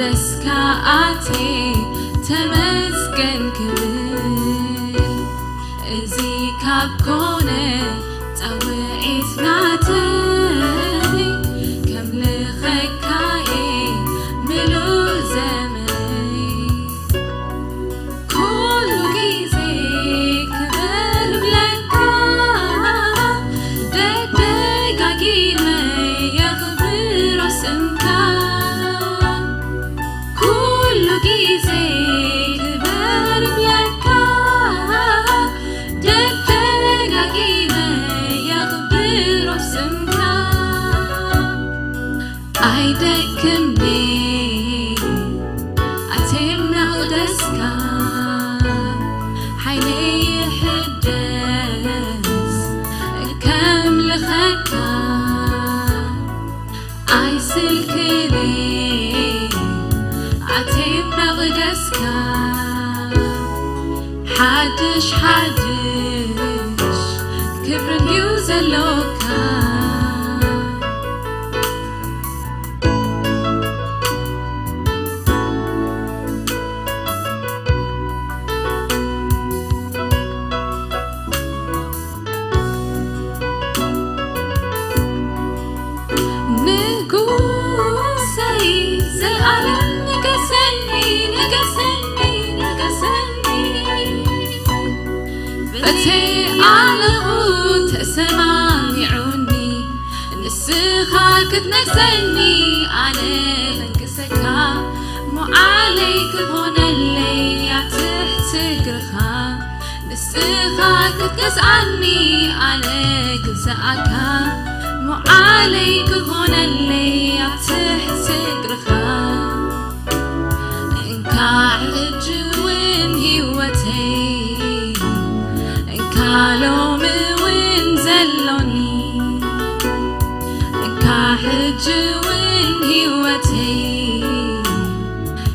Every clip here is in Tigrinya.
ደስካ ኣትየ ተመስገን ክብል፣ እዚ ካብ ኮነ ጻውዒት ናተይ፣ ከምልኸካ እየ ምሉእ ዘመነይ። ኩሉ ግዜ ክብር እብለካ፣ ደጋጊመ የኽብሮ ስምካ። ኩሉ ግዜ ክብር እብለካ፣ ደጋጊመ የኽብሮ ስምካ። ኣይደክምኒ ኣትየ መቕደስካ፣ ሓይለይ ይሕደስ ከምልኸካ። ኣይስልክኒ ኣትየ መቕደስካ፣ ሓድሽ ሓድሽ ክብሪ እንድዩ ዘሎካ። ንጉሰይ ዘልኣለም ንገሰኒ፣ ንገሰኒ፣ ንገሰኒ። በቲ ኣለኹ ተሰማሚዑኒ፣ ንስኻ ክትነግሰኒ ኣነ ከንግሰካ። ሞዓለይ ክኾነለይ ኣብ ትሕቲ እግርኻ፣ ንስኻ ክትገዝኣኒ ኣነ ክግዝኣካ። ሞዓለይ ክኾነለይ ኣብ ትሕቲ እግርኻ። እንካ ሕጂ እውን ህይወተይ፣ እንካ ሎሚ እውን ዘሎኒ፣ እንካ ሕጂ እውን ህይወተይ፣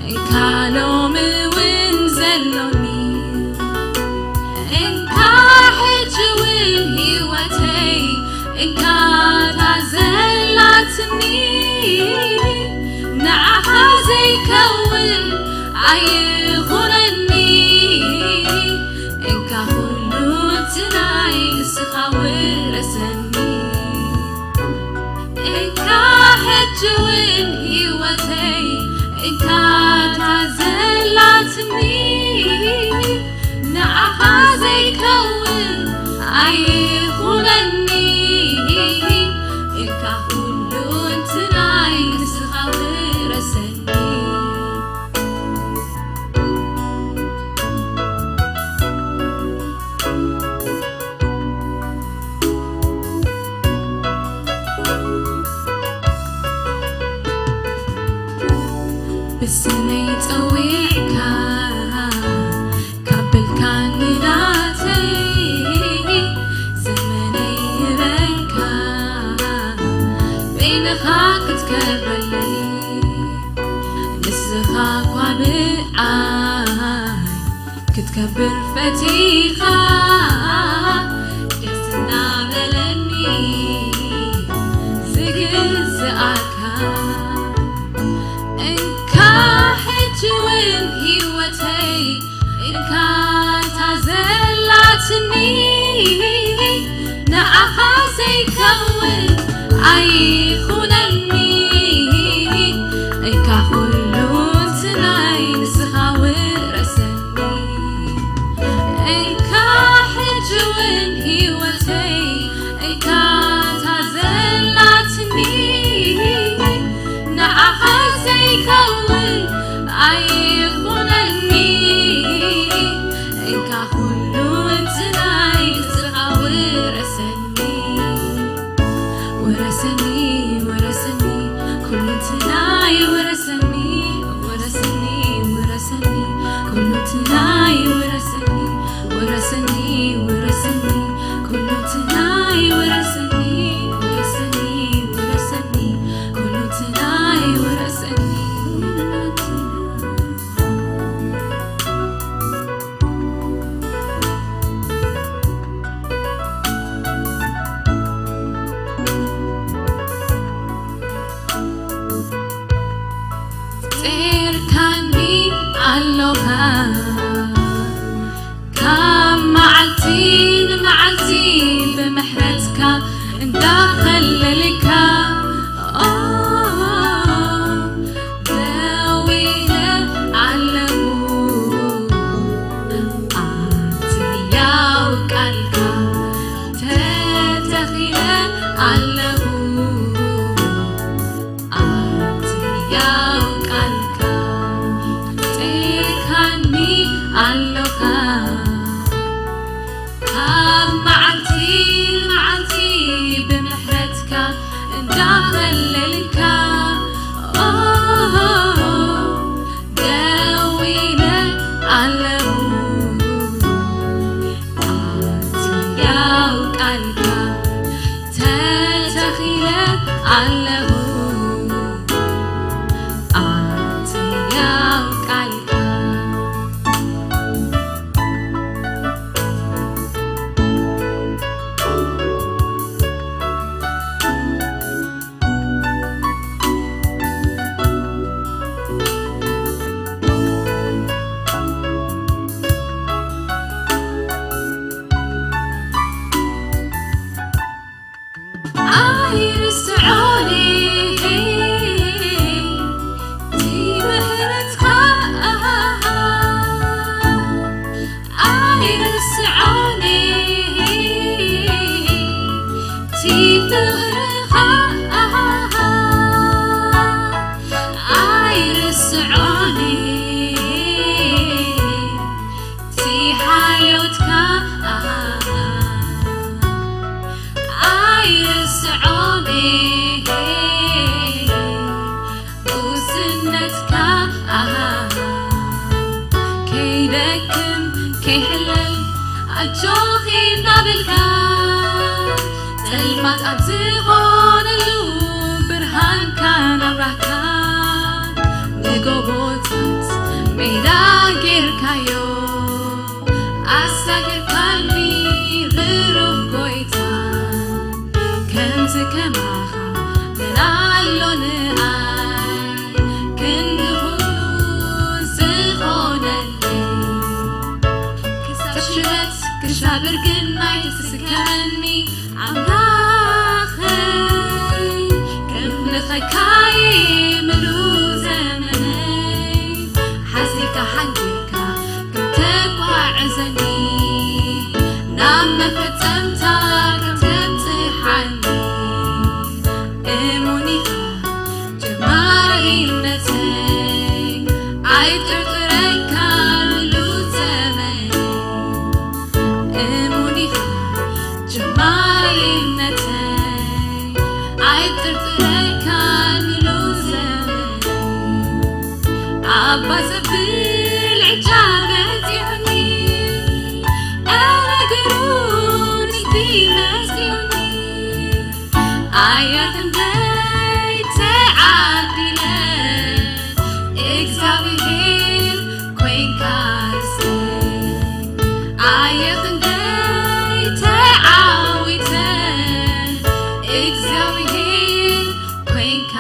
እንካ ሎሚ እውን ዘሎኒ። እንካ ሕጂ እውን ህይወተይ፣ እንካ እታ ዘላትኒ፣ ንዓኻ ዘይከውን ኣይኹነኒ። እንካ ኩሉ እቲ ናይ ንስኻ ውረሰኒ። እንካ ሕጂ እውን ህይወተይ፣ እንካ እታ ዘላትኒ፣ ንዓኻ ዘይከውን ኣይኹነኒ። እንካ ኩሉ እቲ ናይ ንስኻ ውረሰኒ። ብስመይ ጸዊዕካ ካብ በልካኒ ናተይ፣ ዘመነይ ህበካ በይንኻ ክትከብረለይ። ንስኻ እኳ ብኣይ ክትከብር ፈቲኻ፣ ደስ እናበለኒ ዝግዝኣካ። እንካ ሕጂ እውን ህይወተይ፣ እንካ እታ ዘላትኒ፣ ንዓኻ ዘይከውን ኣይኹነኒ። እንካ ኩሉ እቲ ናይ ንስኻ ውረሰኒ። እንካ ሕጂ እውን ህይወተይ፣ እንካ እታ ዘላትኒ፣ ንዓኻ ዘይከውን ኣይኹነኒ። እንካ ኩሉ እቲ ናይ ንስኻ ውረሰኒ። ውረሰኒ፣ ውረሰኒ። ጸርካኒ ኣሎኻ ካብ መዓልቲ ንመዓልቲ ብምሕረትካ እንዳኸለልካ ኦ፣ ደዊለ ኣለኹ ኣብቲ ሕያው ቃልካ ተተኺለ ኣለኹ ኣብቲ ሕያው ቃልካ ጸርካኒ ኣሎኻ ካብ መዓልቲ ንመዓልቲ ብምሕረትካ እንዳኸለልካ ኦ፣ ደዊለ ኣለኹ ኣብቲ ሕያው ቃልካ ተተኺለ ኣለኹ ኣብቲ ሕያው ቃልካ ኣይርስዖን እቲ ምሕረትካ ኣይርስዖን እቲ ፍቕርኻ ኣይርስዖን እቲ ሓልዮትካ ኣይርስዖን ጉስነትካ ከይደክም ከይሕለል ኣጆኺ እናበልካ ጸልማት ኣብ ዝኾነሉ ብርሃንካ ናብራህካ ንጎቦታት ሜዳ ጌርካዮ ኣሳጊርካኒ ብሩኽ ጎይታ ከምዚ ከማኻ መን ኣሎ ንኣይ ክንዲ ኩሉ ዝኾነለይ ክሳብ ሽበት ክሳብ እርግናይ ትስከመኒ ኣምላኸይ ከም ንኸካይ ምሉ ዘመነይ ሓሲካ ሓንጊርካ ከተጓዕዘኒ ናብ መፈጸምታ ከም ተብጽሓኒ እሙን ኢኻ ጀማሪነተይ ኣይጥርጥረካን ምሉ ዘመነይ እሙን ኢኻ ጀማሪነተይ ኣይጥርጥረካን ምሉ ዘመነይ ኣባ ዘብል ዕጫ መጺኡኒ ኣነገሩ ንስቲ መጺኡኒ ኣየ ክንደይ ተዓዲለ እግዚኣብሔር ኮይንካ ርስትይ ኣየ ክንደይ ተዓዊተ እግዚኣብሔር ኮይንካ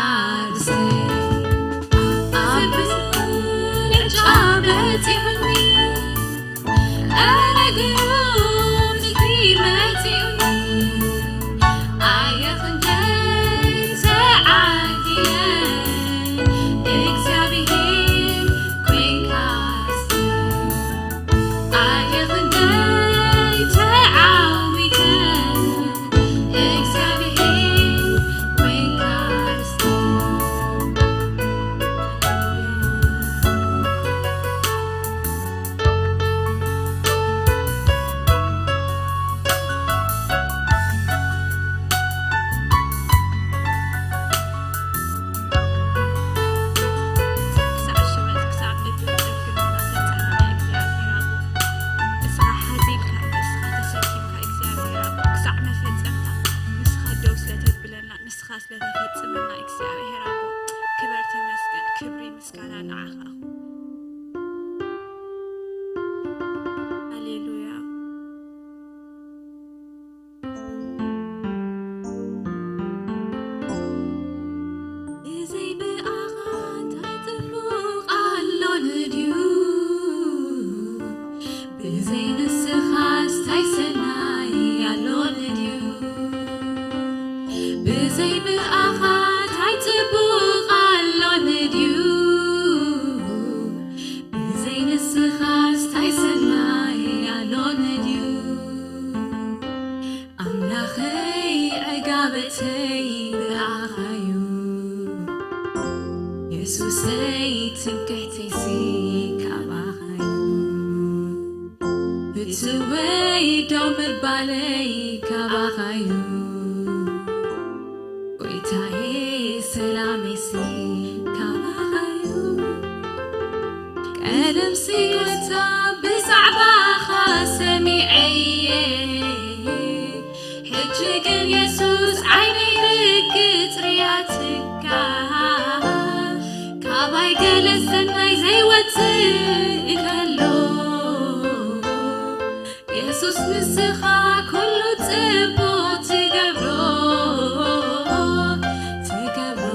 ርስትይ ኣብል የሱሰይ ትምክሕተይሲ ካባኻዩ፣ ፍትወይ ደው ምባለይ ካባኻዩ፣ ጎይታዬ ሰላመይሲ ካባኻዩ። ቀደምሲ ጎይታ ብዛዕባኻ ሰሚዐየ፣ ሕጂ ግን የሱስ ዓይነይ ርግጽ ርያትካ፣ ካባይ ገለ ሰናይ ዘይወጽእ ከሎ፣ የሱስ ንስኻ ኩሉ ጽቡቕ ትገብሮ፣ ትገብሮ፣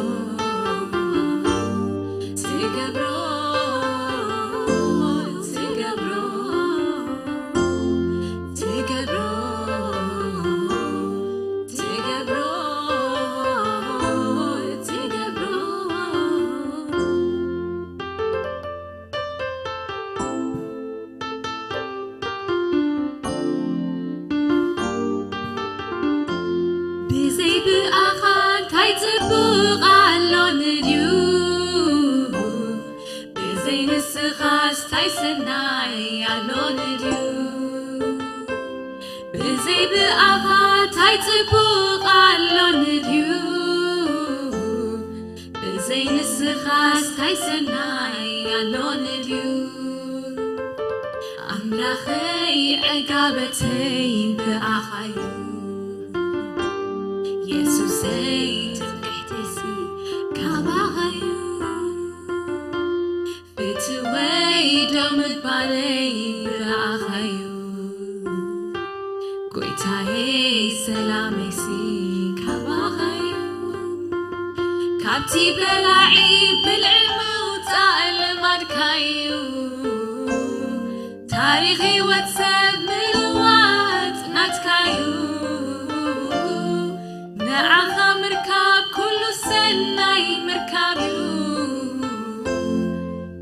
ትገብሮ፣ ትገብሮ፣ ትገብሮ፣ ትገብሮ፣ ትገብሮ። ብዘይ ብኣኻ እንታይ ጽቡቕ ኣሎ ንድዩ? ብዘይ ንስኻስ እንታይ ሰናይ ኣሎ ንድዩ? ብዘይ ብኣኻ እንታይ ጽቡቕ ኣሎ ንድዩ? ብዘይ ንስኻስ እንታይ ሰናይ ኣሎ ንድዩ? ኣምላኸይ ዕጋበተይ ብኣኻዩ፣ የሱሰይ ትምክሕተይሲ ካባኻዩ፣ ፍትወይ ደው ምባለይ ብኣኻዩ፣ ጎይታዬ ሰላመይሲ ካባኻዩ፣ ካብቲ በላዒ ብልዒ ምውጻእ ልማድካዩ፣ ታሪኽ ህይወት ሰብ ምልዋጥ ናትካዩ፣ ንዓኻ ምርካብ ኩሉ ሰናይ ምርካብዩ፣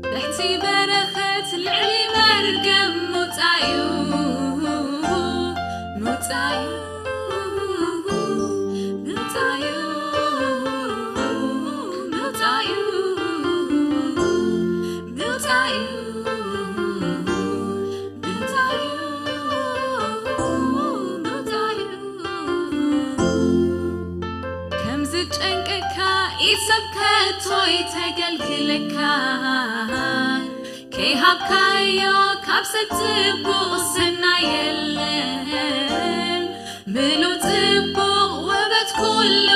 ትሕቲ በረኸት ልዕሊ መርገም ምውጻእዩ፣ ምውጻእዩ፣ ምውጻእዩ፣ ምውጻእዩ፣ ምውጻእዩ፣ ምውጻእዩ፣ ምውጻእዩ። ከም ዝጨንቀካ ኢድ ሰብ ከቶ ይተገልግለካ፣ ከይሃብካዮ ካብ ሰብ ጽቡቕ ሰናይ የለን። ምሉእ ጽቡቕ ውበት ኩሉ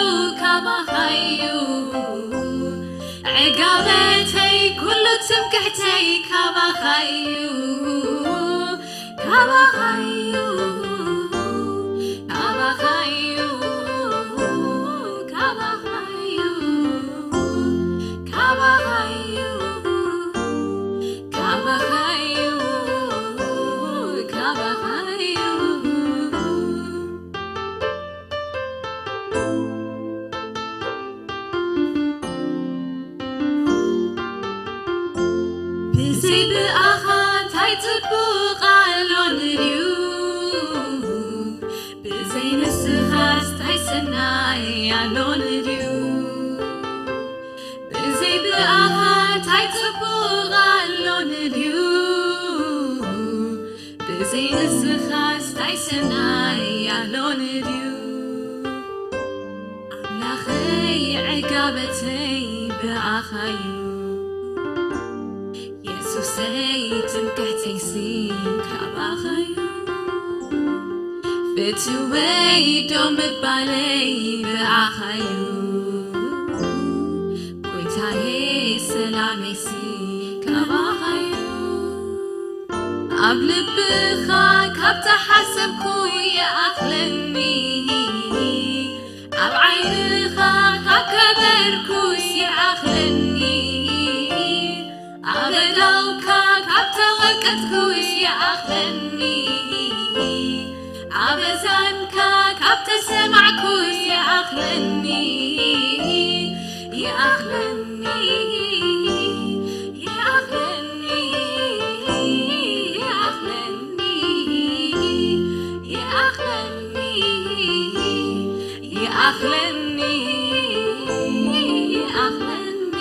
ካባኻዩ፣ ዕጋበተይ ኩሉ ትምክሕተይ ካባኻዩ፣ ካባኻዩ፣ ካባኻዩ፣ ካባኻዩ፣ ካባኻዩ፣ ካባኻዩ፣ ካባኻዩ። ብዘይ ብኣኻ እንታይ ጽቡቕ ኣሎ ንድዩ? ብዘይ ንስኻስ እንታይ ሰናይ ኣሎ ንድዩ? ብዘይ ብኣኻ እንታይ ጽቡቕ ኣሎ ንድዩ? ብዘይ ንስኻስ እንታይ ሰናይ ኣሎ ንድዩ? ኣምላኸይ ዕጋበተይ ብኣኻዩ፣ የሱሰይ ትምክሕተይሲ ካባኻዩ፣ ፍትወይ ደው ምባለይ ብኣኻዩ፣ ጎይታዬ ሰላመይሲ ካባኻዩ። ኣብ ልብኻ ካብ ተሓሰብኩ ይኣኽለኒ፣ ኣብ ዓይንኻ ካብ ከበርኩስ ይኣኽለኒ፣ ኣብ ኣእዳውካ ካብ ተወቀጥኩስ ይኣኽለኒ፣ ኣብ እዛንካ ካብ ተሰማዕኩስ ይኣኽለኒ፣ ይኣኽለኒ፣ ይኣኽለኒ፣ ይኣኽለኒ፣ ይኣኽለኒ፣ ይኣኽለኒ፣ ይኣኽለኒ።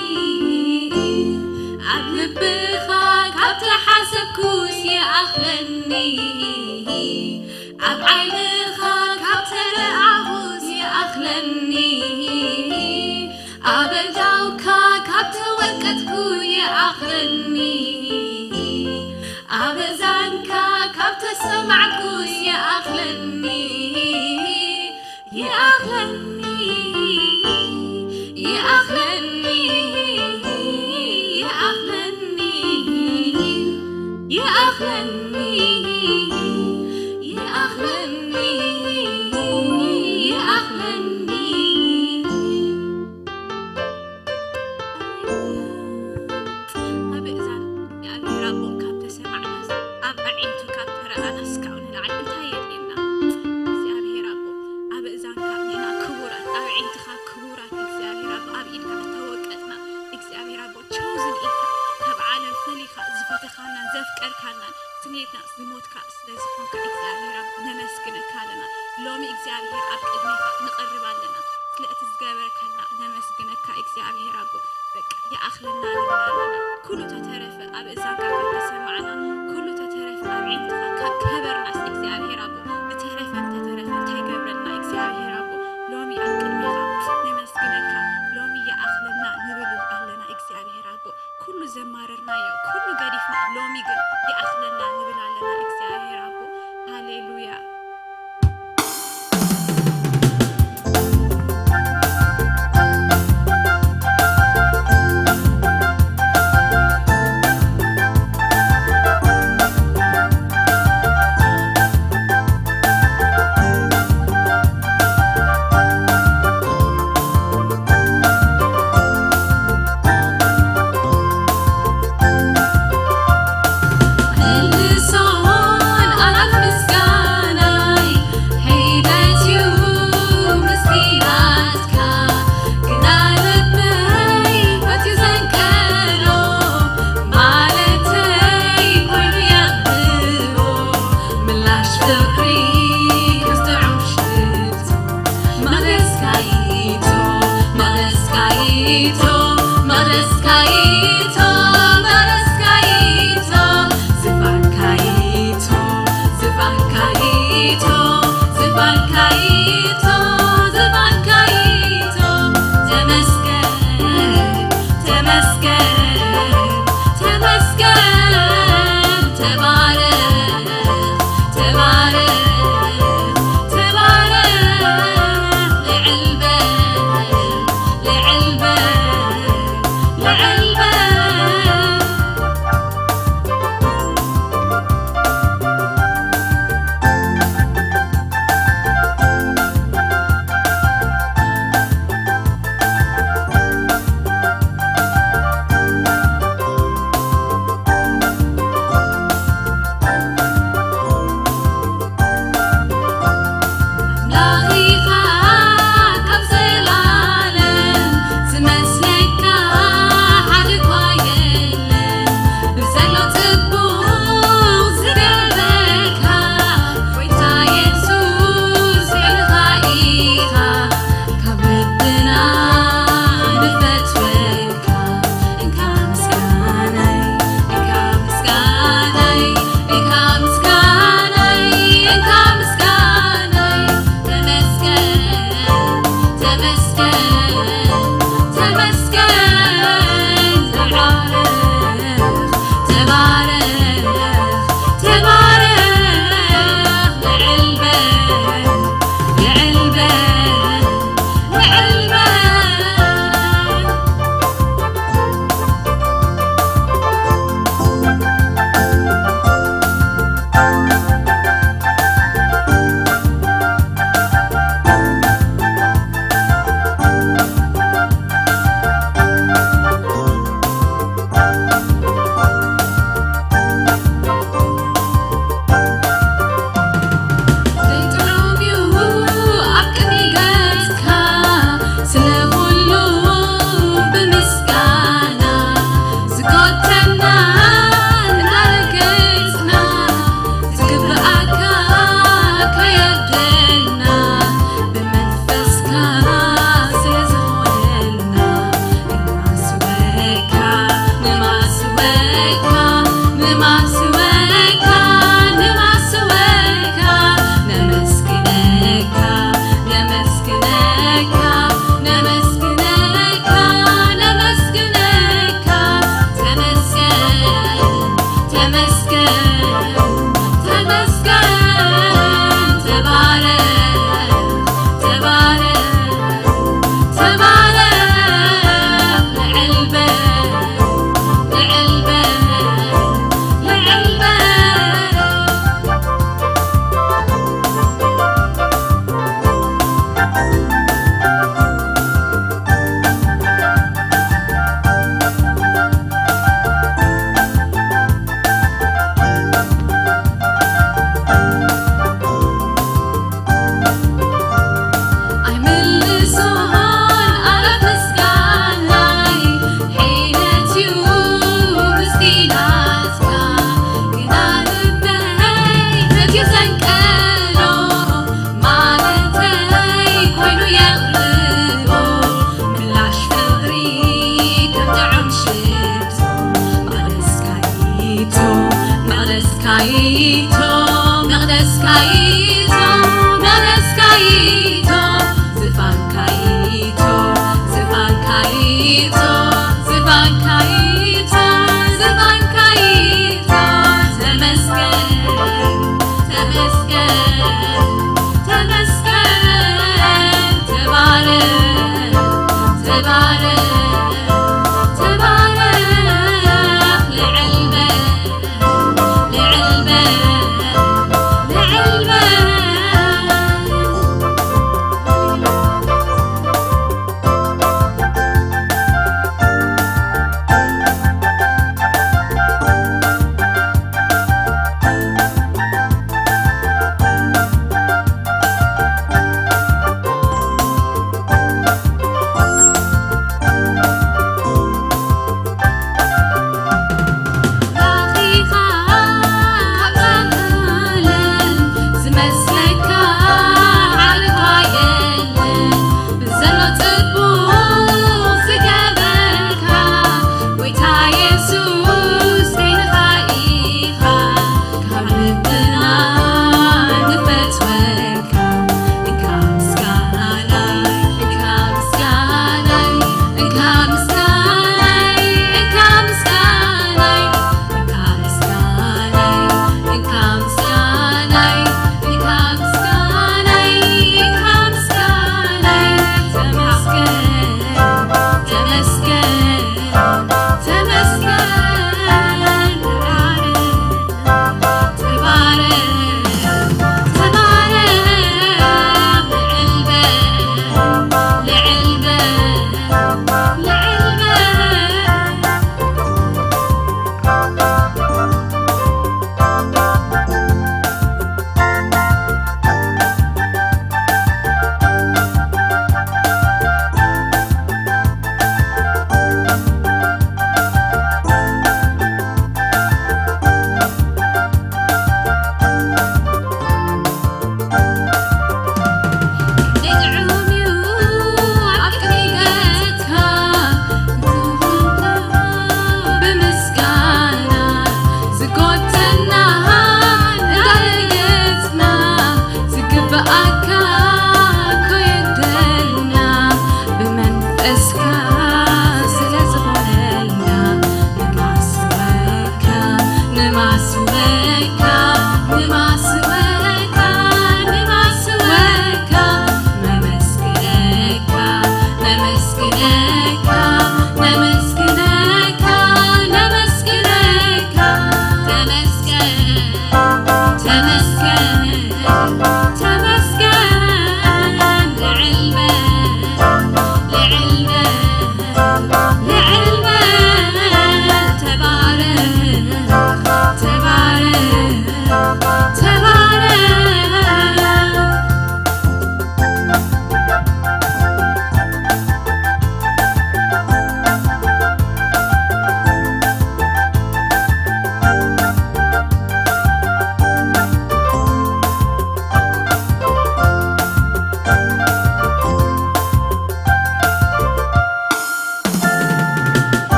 ብኻ ካብ ተሓሰብኩስ ይኣኽለኒ፣ ኣብ ዓይንኻ ካብ ተረኣኹስ ይኣኽለኒ፣ ኣብ ኣእዳውካ ካብ ተወቀጥኩ ይኣኽለኒ፣ ኣብ እዛንካ ካብ ተሰማዕኩስ ይኣኽለኒ። ይኣኽለኒ፣ ይኣኽለኒ፣ ይኣኽለኒ፣ ይኣኽለኒ፣ ይኣኽለኒ፣ ይኣኽለኒ። ኣብ እዛን ንኣልሄራ ቦ ካብ ተሰማዕናስ፣ ኣብ ኣዒንቱ ካብ ተረኣናስ፣ ካብኡ ንላዕሊ እንታይ የድልየና? እግዚኣብሔር ኣቦ፣ ኣብ እዛንካ ንሕና ክቡራት፣ ኣብ ኣዒንትኻ ክቡራት፣ እግዚኣብሔር ኣቦ፣ ኣብ ኢድካ እተወቀጥና፣ እግዚኣብሔር ኣቦ፣ ቾዝን ኢልካ ካብ ዓለም ፈሊኻ ዝፈተኻናን ዘፍቀርካናን፣ ስሜትና ዝሞትካ ስለ ዝኾንካ እግዚኣብሔር ኣቦ፣ ነመስግነካ ኣለና። ሎሚ እግዚኣብሔር ኣብ ቅድሜኻ ንቐርብ ኣለና። ስለ እቲ ዝገበርካልና ነመስግነካ እግዚኣብሔር ኣቦ። በቃ ይኣኽለና ንብል ኣለና። ኩሉ ተተረፈ ኣብ እዛንካ ካብ ተሰማዕና፣ ኩሉ ተተረፈ ኣብ ዒንትኻ ካብ ከበርናስ እግዚኣብሔር ኣቦ፣ ዝተረፈ እንተተረፈ እንታይ ገብረልና እግዚኣብሔር ኣቦ። ሎሚ ኣብ ቅድሜኻ ነመስግነካ። ሎሚ ይኣኽለና ንብል ኣለና እግዚኣብሔር ኣቦ። ኩሉ ዘማረርናዮ፣ ኩሉ ገዲፍና ሎሚ ግን ይኣኽለና ንብል ኣለና እግዚኣብሔር ኣቦ። ሃሌሉያ።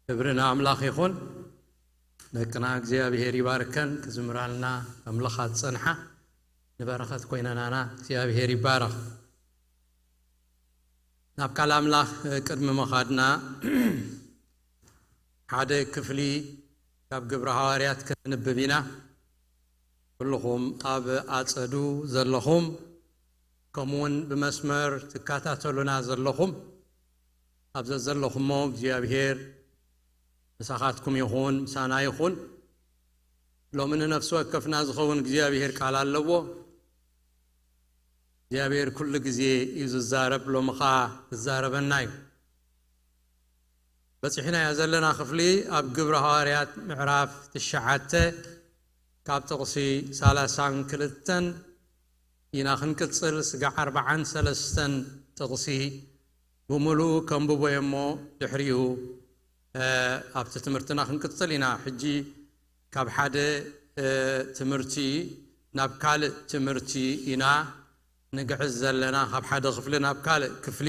ክብሪ ንኣምላኽ ይኹን። ደቅና እግዚኣብሔር ይባርከን። ክዝምራልና ኣምልኻ ዝጸንሓ ንበረኸት ኮይነናና እግዚኣብሔር ይባረኽ። ናብ ቃል ኣምላኽ ቅድሚ ምኻድና ሓደ ክፍሊ ካብ ግብረ ሃዋርያት ከነንብብ ኢና። ኩልኹም ኣብ ኣጸዱ ዘለኹም፣ ከምኡውን ብመስመር ትከታተሉና ዘለኹም፣ ኣብ ዘዘለኹሞ እግዚኣብሔር ምሳኻትኩም ይኹን፣ ምሳና ይኹን። ሎሚ ንነፍሲ ወከፍና ዝኸውን እግዚኣብሔር ቃል ኣለዎ። እግዚኣብሔር ኩሉ ግዜ እዩ ዝዛረብ፣ ሎሚ ኸኣ ክዛረበና እዩ። በጺሕናዮ ዘለና ክፍሊ ኣብ ግብረ ሃዋርያት ምዕራፍ ትሽዓተ ካብ ጥቕሲ ሰላሳን ክልተን ኢና ክንቅጽል። ስጋዕ ኣርባዓን ሰለስተን ጥቕሲ ብምሉኡ ከንብቦ እየ እሞ ድሕሪኡ፣ እ፣ ኣብቲ ትምህርትና ክንቅጽል ኢና። ሕጂ ካብ ሓደ፣ እ፣ ትምህርቲ ናብ ካልእ ትምህርቲ ኢና ንግዕዝ ዘለና፣ ካብ ሓደ ክፍሊ ናብ ካልእ ክፍሊ።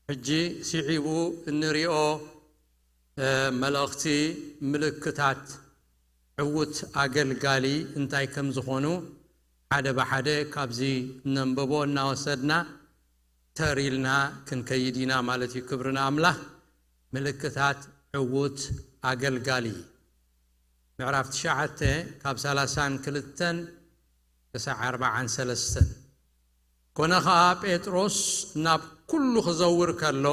ሕጂ ስዒቡ እንሪኦ፣ እ፣ መልእኽቲ ምልክታት ዕዉት ኣገልጋሊ እንታይ ከም ዝኾኑ ሓደ ብሓደ ካብዚ ነንብቦ እናወሰድና ተር ኢልና ክንከይድ ኢና ማለት እዩ። ክብሪ ንኣምላኽ። ምልክታት ዕዉት ኣገልጋሊ ምዕራፍ ትሽዓተ ካብ ሰላሳን ክልተን ክሳዕ ኣርባዓን ሰለስተን። ኮነ ኸኣ ጴጥሮስ ናብ ኩሉ ክዘውር ከሎ፣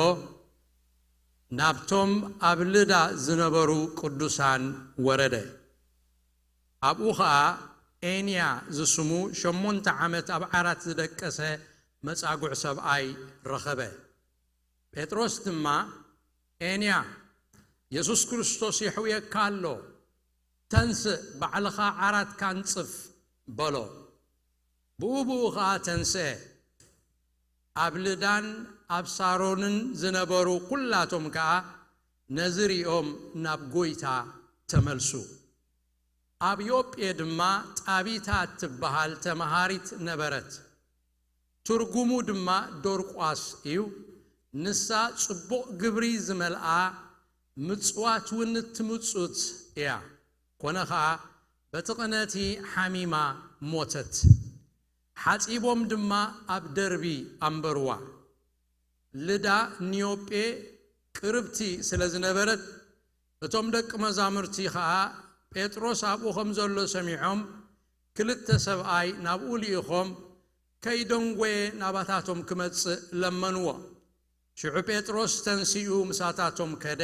ናብቶም ኣብ ልዳ ዝነበሩ ቅዱሳን ወረደ። ኣብኡ ኸኣ ኤንያ ዝስሙ ሸሞንተ ዓመት ኣብ ዓራት ዝደቀሰ መጻጉዕ ሰብኣይ ረኸበ። ጴጥሮስ ድማ፣ ኤንያ፣ የሱስ ክርስቶስ የሕውየካ ኣሎ፣ ተንስእ፣ ባዕልኻ ዓራትካ ኣንጽፍ፣ በሎ። ብኡ ብኡ ኸኣ ተንስአ። ኣብ ልዳን ኣብ ሳሮንን ዝነበሩ ኲላቶም ከኣ ነዚ ሪኦም ናብ ጐይታ ተመልሱ። ኣብ ዮጴ ድማ ጣቢታ እትበሃል ተመሃሪት ነበረት። ትርጉሙ ድማ ዶርቋስ እዩ። ንሳ ጽቡቕ ግብሪ ዝመልኣ ምጽዋት እውን እትምጹት እያ። ኮነ ኸኣ በቲ ቅነቲ ሓሚማ ሞተት። ሓጺቦም ድማ ኣብ ደርቢ ኣንበርዋ። ልዳ ንዮጴ ቅርብቲ ስለ ዝነበረት፣ እቶም ደቂ መዛሙርቲ ኸኣ ጴጥሮስ ኣብኡ ከም ዘሎ ሰሚዖም፣ ክልተ ሰብኣይ ናብኡ ልኢኾም፣ ከይደንጎየ ናባታቶም ክመጽእ ለመንዎ። ሽዑ ጴጥሮስ ተንሲኡ ምሳታቶም ከደ፣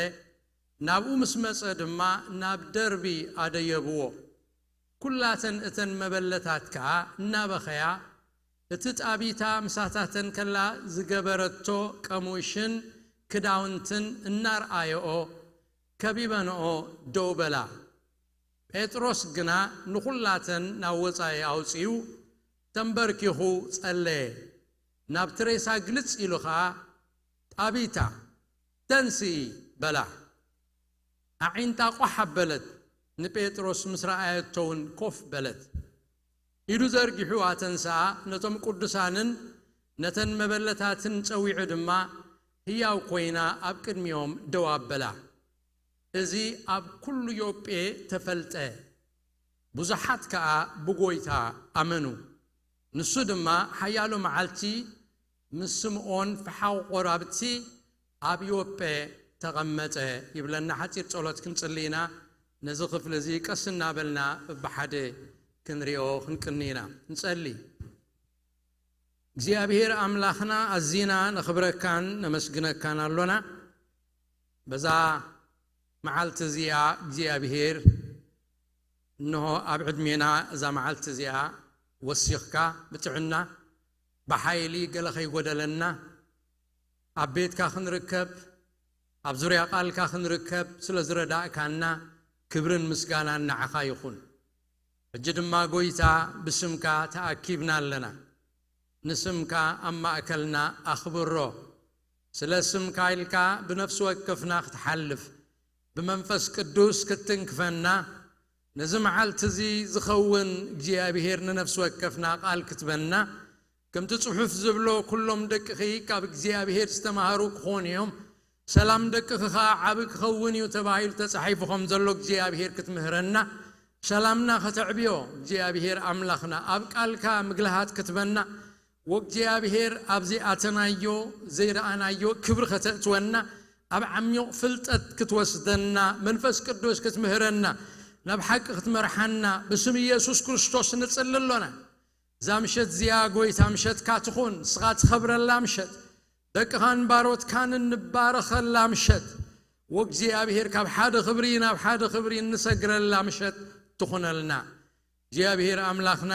ናብኡ ምስ መጸ ድማ ናብ ደርቢ ኣደየብዎ። ኲላተን እተን መበለታት ከኣ እናበኸያ፣ እቲ ጣቢታ ምሳታተን ከላ ዝገበረቶ ቀሙሽን ክዳውንትን እናርኣየኦ፣ ከቢበንኦ ደው በላ። ጴጥሮስ ግና ንኹላተን ናብ ወጻኢ ኣውጺኡ፣ ተንበርኪኹ ጸለየ። ናብቲ ሬሳ ግልጽ ኢሉ ኸኣ፣ ጣቢታ፣ ተንስኢ፣ በላ። ኣዒንታ ቋሕ ኣበለት፣ ንጴጥሮስ ምስ ረኣየቶ እውን ኮፍ በለት። ኢዱ ዘርጊሑ ኣተንስኣ፣ ነቶም ቅዱሳንን ነተን መበለታትን ጸዊዑ ድማ፣ ህያው ኮይና ኣብ ቅድሚኦም ደው ኣበላ። እዚ ኣብ ኩሉ ዮጴ ተፈልጠ። ብዙሓት ከኣ ብጐይታ ኣመኑ። ንሱ ድማ ሓያሎ መዓልቲ ምስ ስምዖን ፈሓው ቈራብቲ ኣብ ዮጴ ተቐመጠ ይብለና። ሓጺር ጸሎት ክንጽሊ ኢና። ነዚ ክፍሊ እዚ ቀስ እናበልና ብሓደ ክንሪኦ ክንቅኒ ኢና። ንጸሊ። እግዚኣብሔር ኣምላኽና፣ ኣዚና ነኽብረካን ነመስግነካን ኣሎና። በዛ መዓልቲ እዚኣ እግዚኣብሔር እንሆ ኣብ ዕድሜና እዛ መዓልቲ እዚኣ ወሲኽካ ብጥዕና ብሓይሊ ገለ ከይጎደለና ኣብ ቤትካ ክንርከብ ኣብ ዙርያ ቃልካ ክንርከብ ስለ ዝረዳእካና ክብርን ምስጋናን ንዓኻ ይኹን። ሕጂ ድማ ጐይታ ብስምካ ተኣኪብና ኣለና። ንስምካ ኣብ ማእከልና ኣኽብሮ። ስለ ስምካ ኢልካ ብነፍሲ ወከፍና ክትሓልፍ ብመንፈስ ቅዱስ ክትትንክፈና ነዚ መዓልቲ እዚ ዝኸውን እግዚኣብሔር ንነፍሲ ወከፍና ቃል ክትበና ከምቲ ጽሑፍ ዝብሎ ኩሎም ደቅኺ ካብ እግዚኣብሔር ዝተማሃሩ ክኾኑ እዮም። ሰላም ደቅኺ ኸኣ ዓቢ ክኸውን እዩ ተባሂሉ ተጻሒፉ ከም ዘሎ እግዚኣብሔር ክትምህረና፣ ሰላምና ከተዕብዮ እግዚኣብሔር ኣምላኽና ኣብ ቃልካ ምግልሃት ክትበና፣ ወእግዚኣብሔር ኣብዚ ኣተናዮ ዘይረኣናዮ ክብሪ ከተእትወና፣ ኣብ ዓሚቕ ፍልጠት ክትወስደና፣ መንፈስ ቅዱስ ክትምህረና፣ ናብ ሓቂ ክትመርሓና ብስም ኢየሱስ ክርስቶስ ንጽሊ ኣሎና። እዛ ምሸት እዚኣ ጎይታ ምሸትካ ትኹን፣ ንስኻ ትኸብረላ ምሸት፣ ደቅኻን ባሮትካን እንባረኸላ ምሸት፣ ወእግዚኣብሔር ካብ ሓደ ክብሪ ናብ ሓደ ክብሪ እንሰግረላ ምሸት ትኹነልና። እግዚኣብሔር ኣምላኽና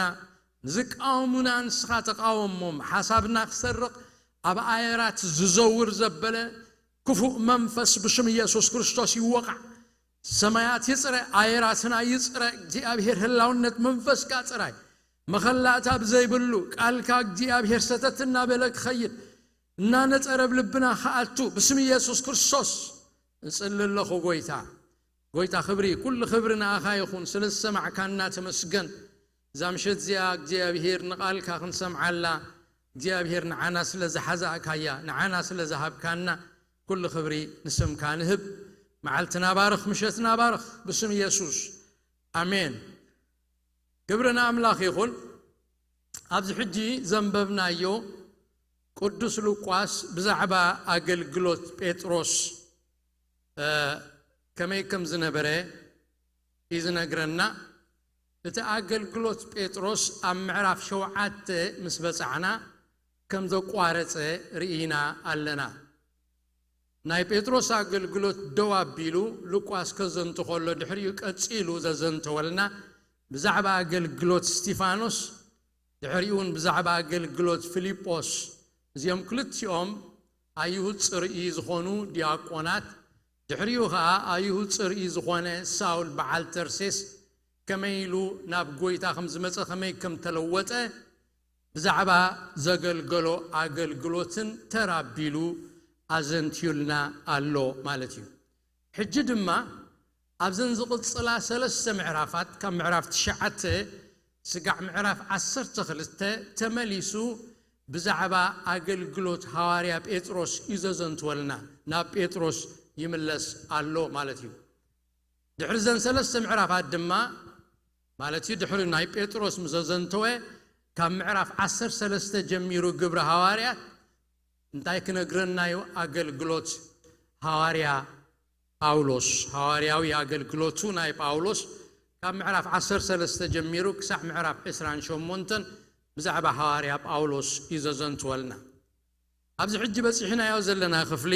ንዝቃወሙና ንስኻ ተቃወሞም። ሓሳብና ክሰርቕ ኣብ ኣየራት ዝዘውር ዘበለ ክፉእ መንፈስ ብሽም ኢየሱስ ክርስቶስ ይወቓዕ። ሰማያት ይጽረ፣ ኣየራትና ይጽረ። እግዚኣብሔር ህላውነት መንፈስካ ጽራይ መኸላእታ ብዘይብሉ ቃልካ እግዚኣብሔር ሰተት እናበለ ክኸይድ እናነጸረ ኣብ ልብና ክኣቱ ብስም ኢየሱስ ክርስቶስ እጽሊ ኣለኹ። ጎይታ፣ ጎይታ ክብሪ፣ ኩሉ ክብሪ ንኣኻ ይኹን። ስለ ዝሰማዕካና ተመስገን። እዛ ምሸት እዚኣ እግዚኣብሔር ንቓልካ ክንሰምዓላ እግዚኣብሔር ንዓና ስለ ዝሓዛእካያ፣ ንዓና ስለ ዝሃብካና ኩሉ ክብሪ ንስምካ ንህብ። መዓልትና ባርኽ፣ ምሸትና ባርኽ ብስም ኢየሱስ። ኣሜን። ክብሪ ንኣምላኽ ይኹን። ኣብዚ ሕጂ ዘንበብናዮ ቅዱስ ሉቃስ ብዛዕባ ኣገልግሎት ጴጥሮስ፣ እ፣ ከመይ ከም ዝነበረ እዩ ዝነግረና። እቲ ኣገልግሎት ጴጥሮስ ኣብ ምዕራፍ ሸውዓተ ምስ በጻዕና ከም ዘቋረጸ ርኢና ኣለና። ናይ ጴጥሮስ ኣገልግሎት ደው ኣቢሉ ሉቃስ ከዘንቱ ከሎ ድሕሪኡ ቀጺሉ ዘዘንተወልና ብዛዕባ ኣገልግሎት እስጢፋኖስ፣ ድሕሪኡ እውን ብዛዕባ ኣገልግሎት ፊልጶስ፣ እዚኦም ክልቲኦም ኣይሁድ ጽርኢ ዝኾኑ ዲያቆናት፣ ድሕሪኡ ኸኣ ኣይሁድ ጽርኢ ዝኾነ ሳውል በዓል ተርሴስ ከመይ ኢሉ ናብ ጎይታ ከም ዝመጸ፣ ከመይ ከም ተለወጠ፣ ብዛዕባ ዘገልገሎ ኣገልግሎትን ተራቢሉ ኣዘንትዩልና ኣሎ ማለት እዩ። ሕጂ ድማ ኣብዘን ዝቕጽላ ሰለስተ ምዕራፋት፣ ካብ ምዕራፍ ትሽዓተ ስጋዕ ምዕራፍ ዓሰርተ ክልተ ተመሊሱ ብዛዕባ ኣገልግሎት ሃዋርያ ጴጥሮስ እዩ ዘዘንትወልና። ናብ ጴጥሮስ ይምለስ ኣሎ ማለት እዩ። ድሕሪ ዘን ሰለስተ ምዕራፋት ድማ፣ ማለት እዩ፣ ድሕሪ ናይ ጴጥሮስ ምስ ዘዘንተወ፣ ካብ ምዕራፍ ዓሰርተ ሰለስተ ጀሚሩ ግብሪ ሃዋርያት እንታይ ክነግረና እዩ? ኣገልግሎት ሃዋርያ ጳውሎስ፣ ሃዋርያዊ ኣገልግሎቱ ናይ ጳውሎስ ካብ ምዕራፍ ዓሰርተ ሰለስተ ጀሚሩ ክሳዕ ምዕራፍ ዕስራን ሸሞንተን ብዛዕባ ሃዋርያ ጳውሎስ እዩ ዘዘንትወልና። ኣብዚ ሕጂ በጺሕናዮ ዘለና ክፍሊ፣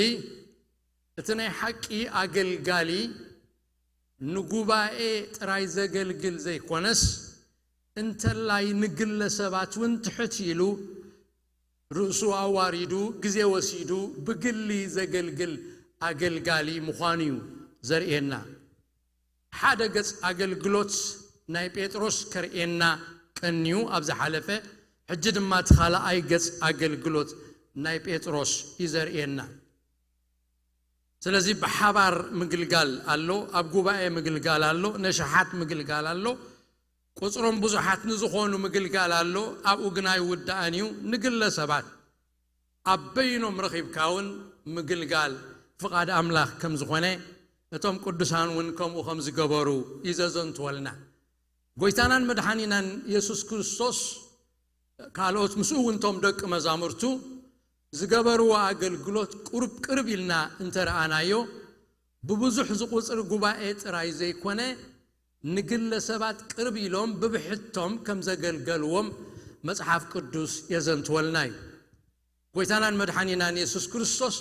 እቲ ናይ ሓቂ ኣገልጋሊ ንጉባኤ ጥራይ ዘገልግል ዘይኮነስ፣ እንተላይ ንግለ ሰባት እውን ትሕት ኢሉ፣ ርእሱ ኣዋሪዱ፣ ግዜ ወሲዱ ብግሊ ዘገልግል ኣገልጋሊ ምዃኑ እዩ ዘርእየና። ሓደ ገጽ ኣገልግሎት ናይ ጴጥሮስ ከርእየና ቀንዩ ኣብ ዝሓለፈ፣ ሕጂ ድማ እቲ ካልኣይ ገጽ ኣገልግሎት ናይ ጴጥሮስ እዩ ዘርእየና። ስለዚ ብሓባር ምግልጋል ኣሎ፣ ኣብ ጉባኤ ምግልጋል ኣሎ፣ ነሽሓት ምግልጋል ኣሎ፣ ቁጽሮም ብዙሓት ንዝኾኑ ምግልጋል ኣሎ። ኣብኡ ግን ኣይውዳእን እዩ። ንግለ ሰባት ኣብ በይኖም ረኺብካ እውን ምግልጋል ፍቓድ ኣምላኽ ከም ዝኾነ፣ እቶም ቅዱሳን እውን ከምኡ ከም ዝገበሩ እዩ ዘዘንትወልና። ጎይታናን መድሓኒናን የሱስ ክርስቶስ፣ ካልኦት ምስኡ እውን እቶም ደቂ መዛሙርቱ ዝገበርዎ ኣገልግሎት ቁርብ ቅርብ ኢልና እንተረኣናዮ፣ ብብዙሕ ዝቑጽር ጉባኤ ጥራይ ዘይኮነ፣ ንግለ ሰባት ቅርብ ኢሎም ብብሕቶም ከም ዘገልገልዎም መጽሓፍ ቅዱስ የዘንትወልና እዩ። ጎይታናን መድሓኒናን የሱስ ክርስቶስ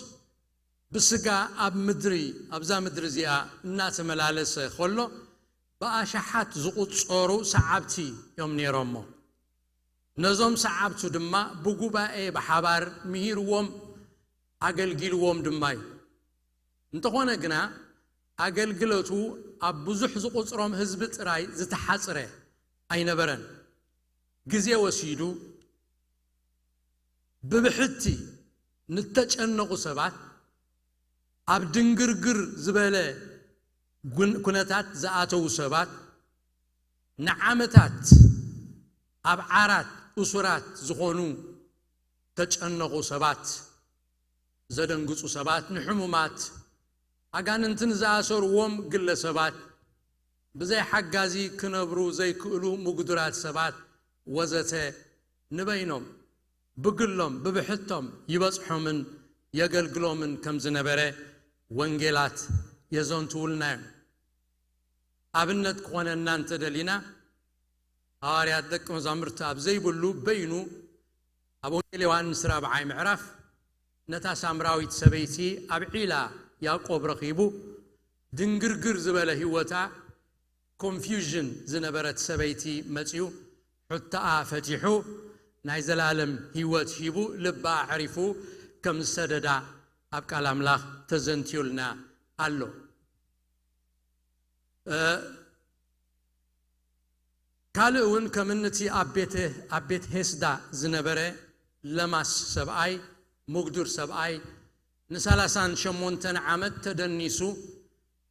ብስጋ ኣብ ምድሪ፣ ኣብዛ ምድሪ እዚኣ እናተመላለሰ ከሎ፣ ብኣሽሓት ዝቑጸሩ ሰዓብቲ እዮም ነይሮሞ። ነዞም ሰዓብቱ ድማ ብጉባኤ ብሓባር ምሂርዎም፣ ኣገልጊልዎም ድማ እዩ። እንተኾነ ግና፣ ኣገልግሎቱ ኣብ ብዙሕ ዝቑጽሮም ህዝቢ ጥራይ ዝተሓጽረ ኣይነበረን። ግዜ ወሲዱ፣ ብብሕቲ ንተጨነቑ ሰባት፣ ኣብ ድንግርግር ዝበለ ጉን-፣ ኩነታት ዝኣተዉ ሰባት፣ ንዓመታት ኣብ ዓራት እሱራት ዝኾኑ ተጨነቑ ሰባት፣ ዘደንግጹ ሰባት፣ ንሕሙማት፣ ኣጋንንትን ዝኣሰርዎም ግለሰባት፣ ብዘይ ሓጋዚ ክነብሩ ዘይክእሉ ምጉዱራት ሰባት ወዘተ ንበይኖም ብግሎም ብብሕቶም ይበጽሖምን የገልግሎምን ከም ዝነበረ ወንጌላት የዘንትውልና እዮም። ኣብነት ክኾነና እንተደሊና፣ ሃዋርያት ደቂ መዛሙርቲ ኣብ ዘይብሉ በይኑ ኣብ ወንጌል ዮሃንስ ራብዓይ ምዕራፍ ነታ ሳምራዊት ሰበይቲ ኣብ ዒላ ያዕቆብ ረኺቡ ድንግርግር ዝበለ ህይወታ ኮንፊውዥን ዝነበረት ሰበይቲ መጺኡ ሕቶኣ ፈቲሑ ናይ ዘላለም ህይወት ሂቡ ልባ ኣዕሪፉ ከም ዝሰደዳ ኣብ ቃል ኣምላኽ ተዘንትዩልና ኣሎ። ካልእ እውን ከም እንቲ ኣብ ቤተ ኣብ ቤት ሄስዳ ዝነበረ ለማስ ሰብኣይ፣ ምጉዱር ሰብኣይ፣ ንሰላሳን ሸሞንተን ዓመት ተደኒሱ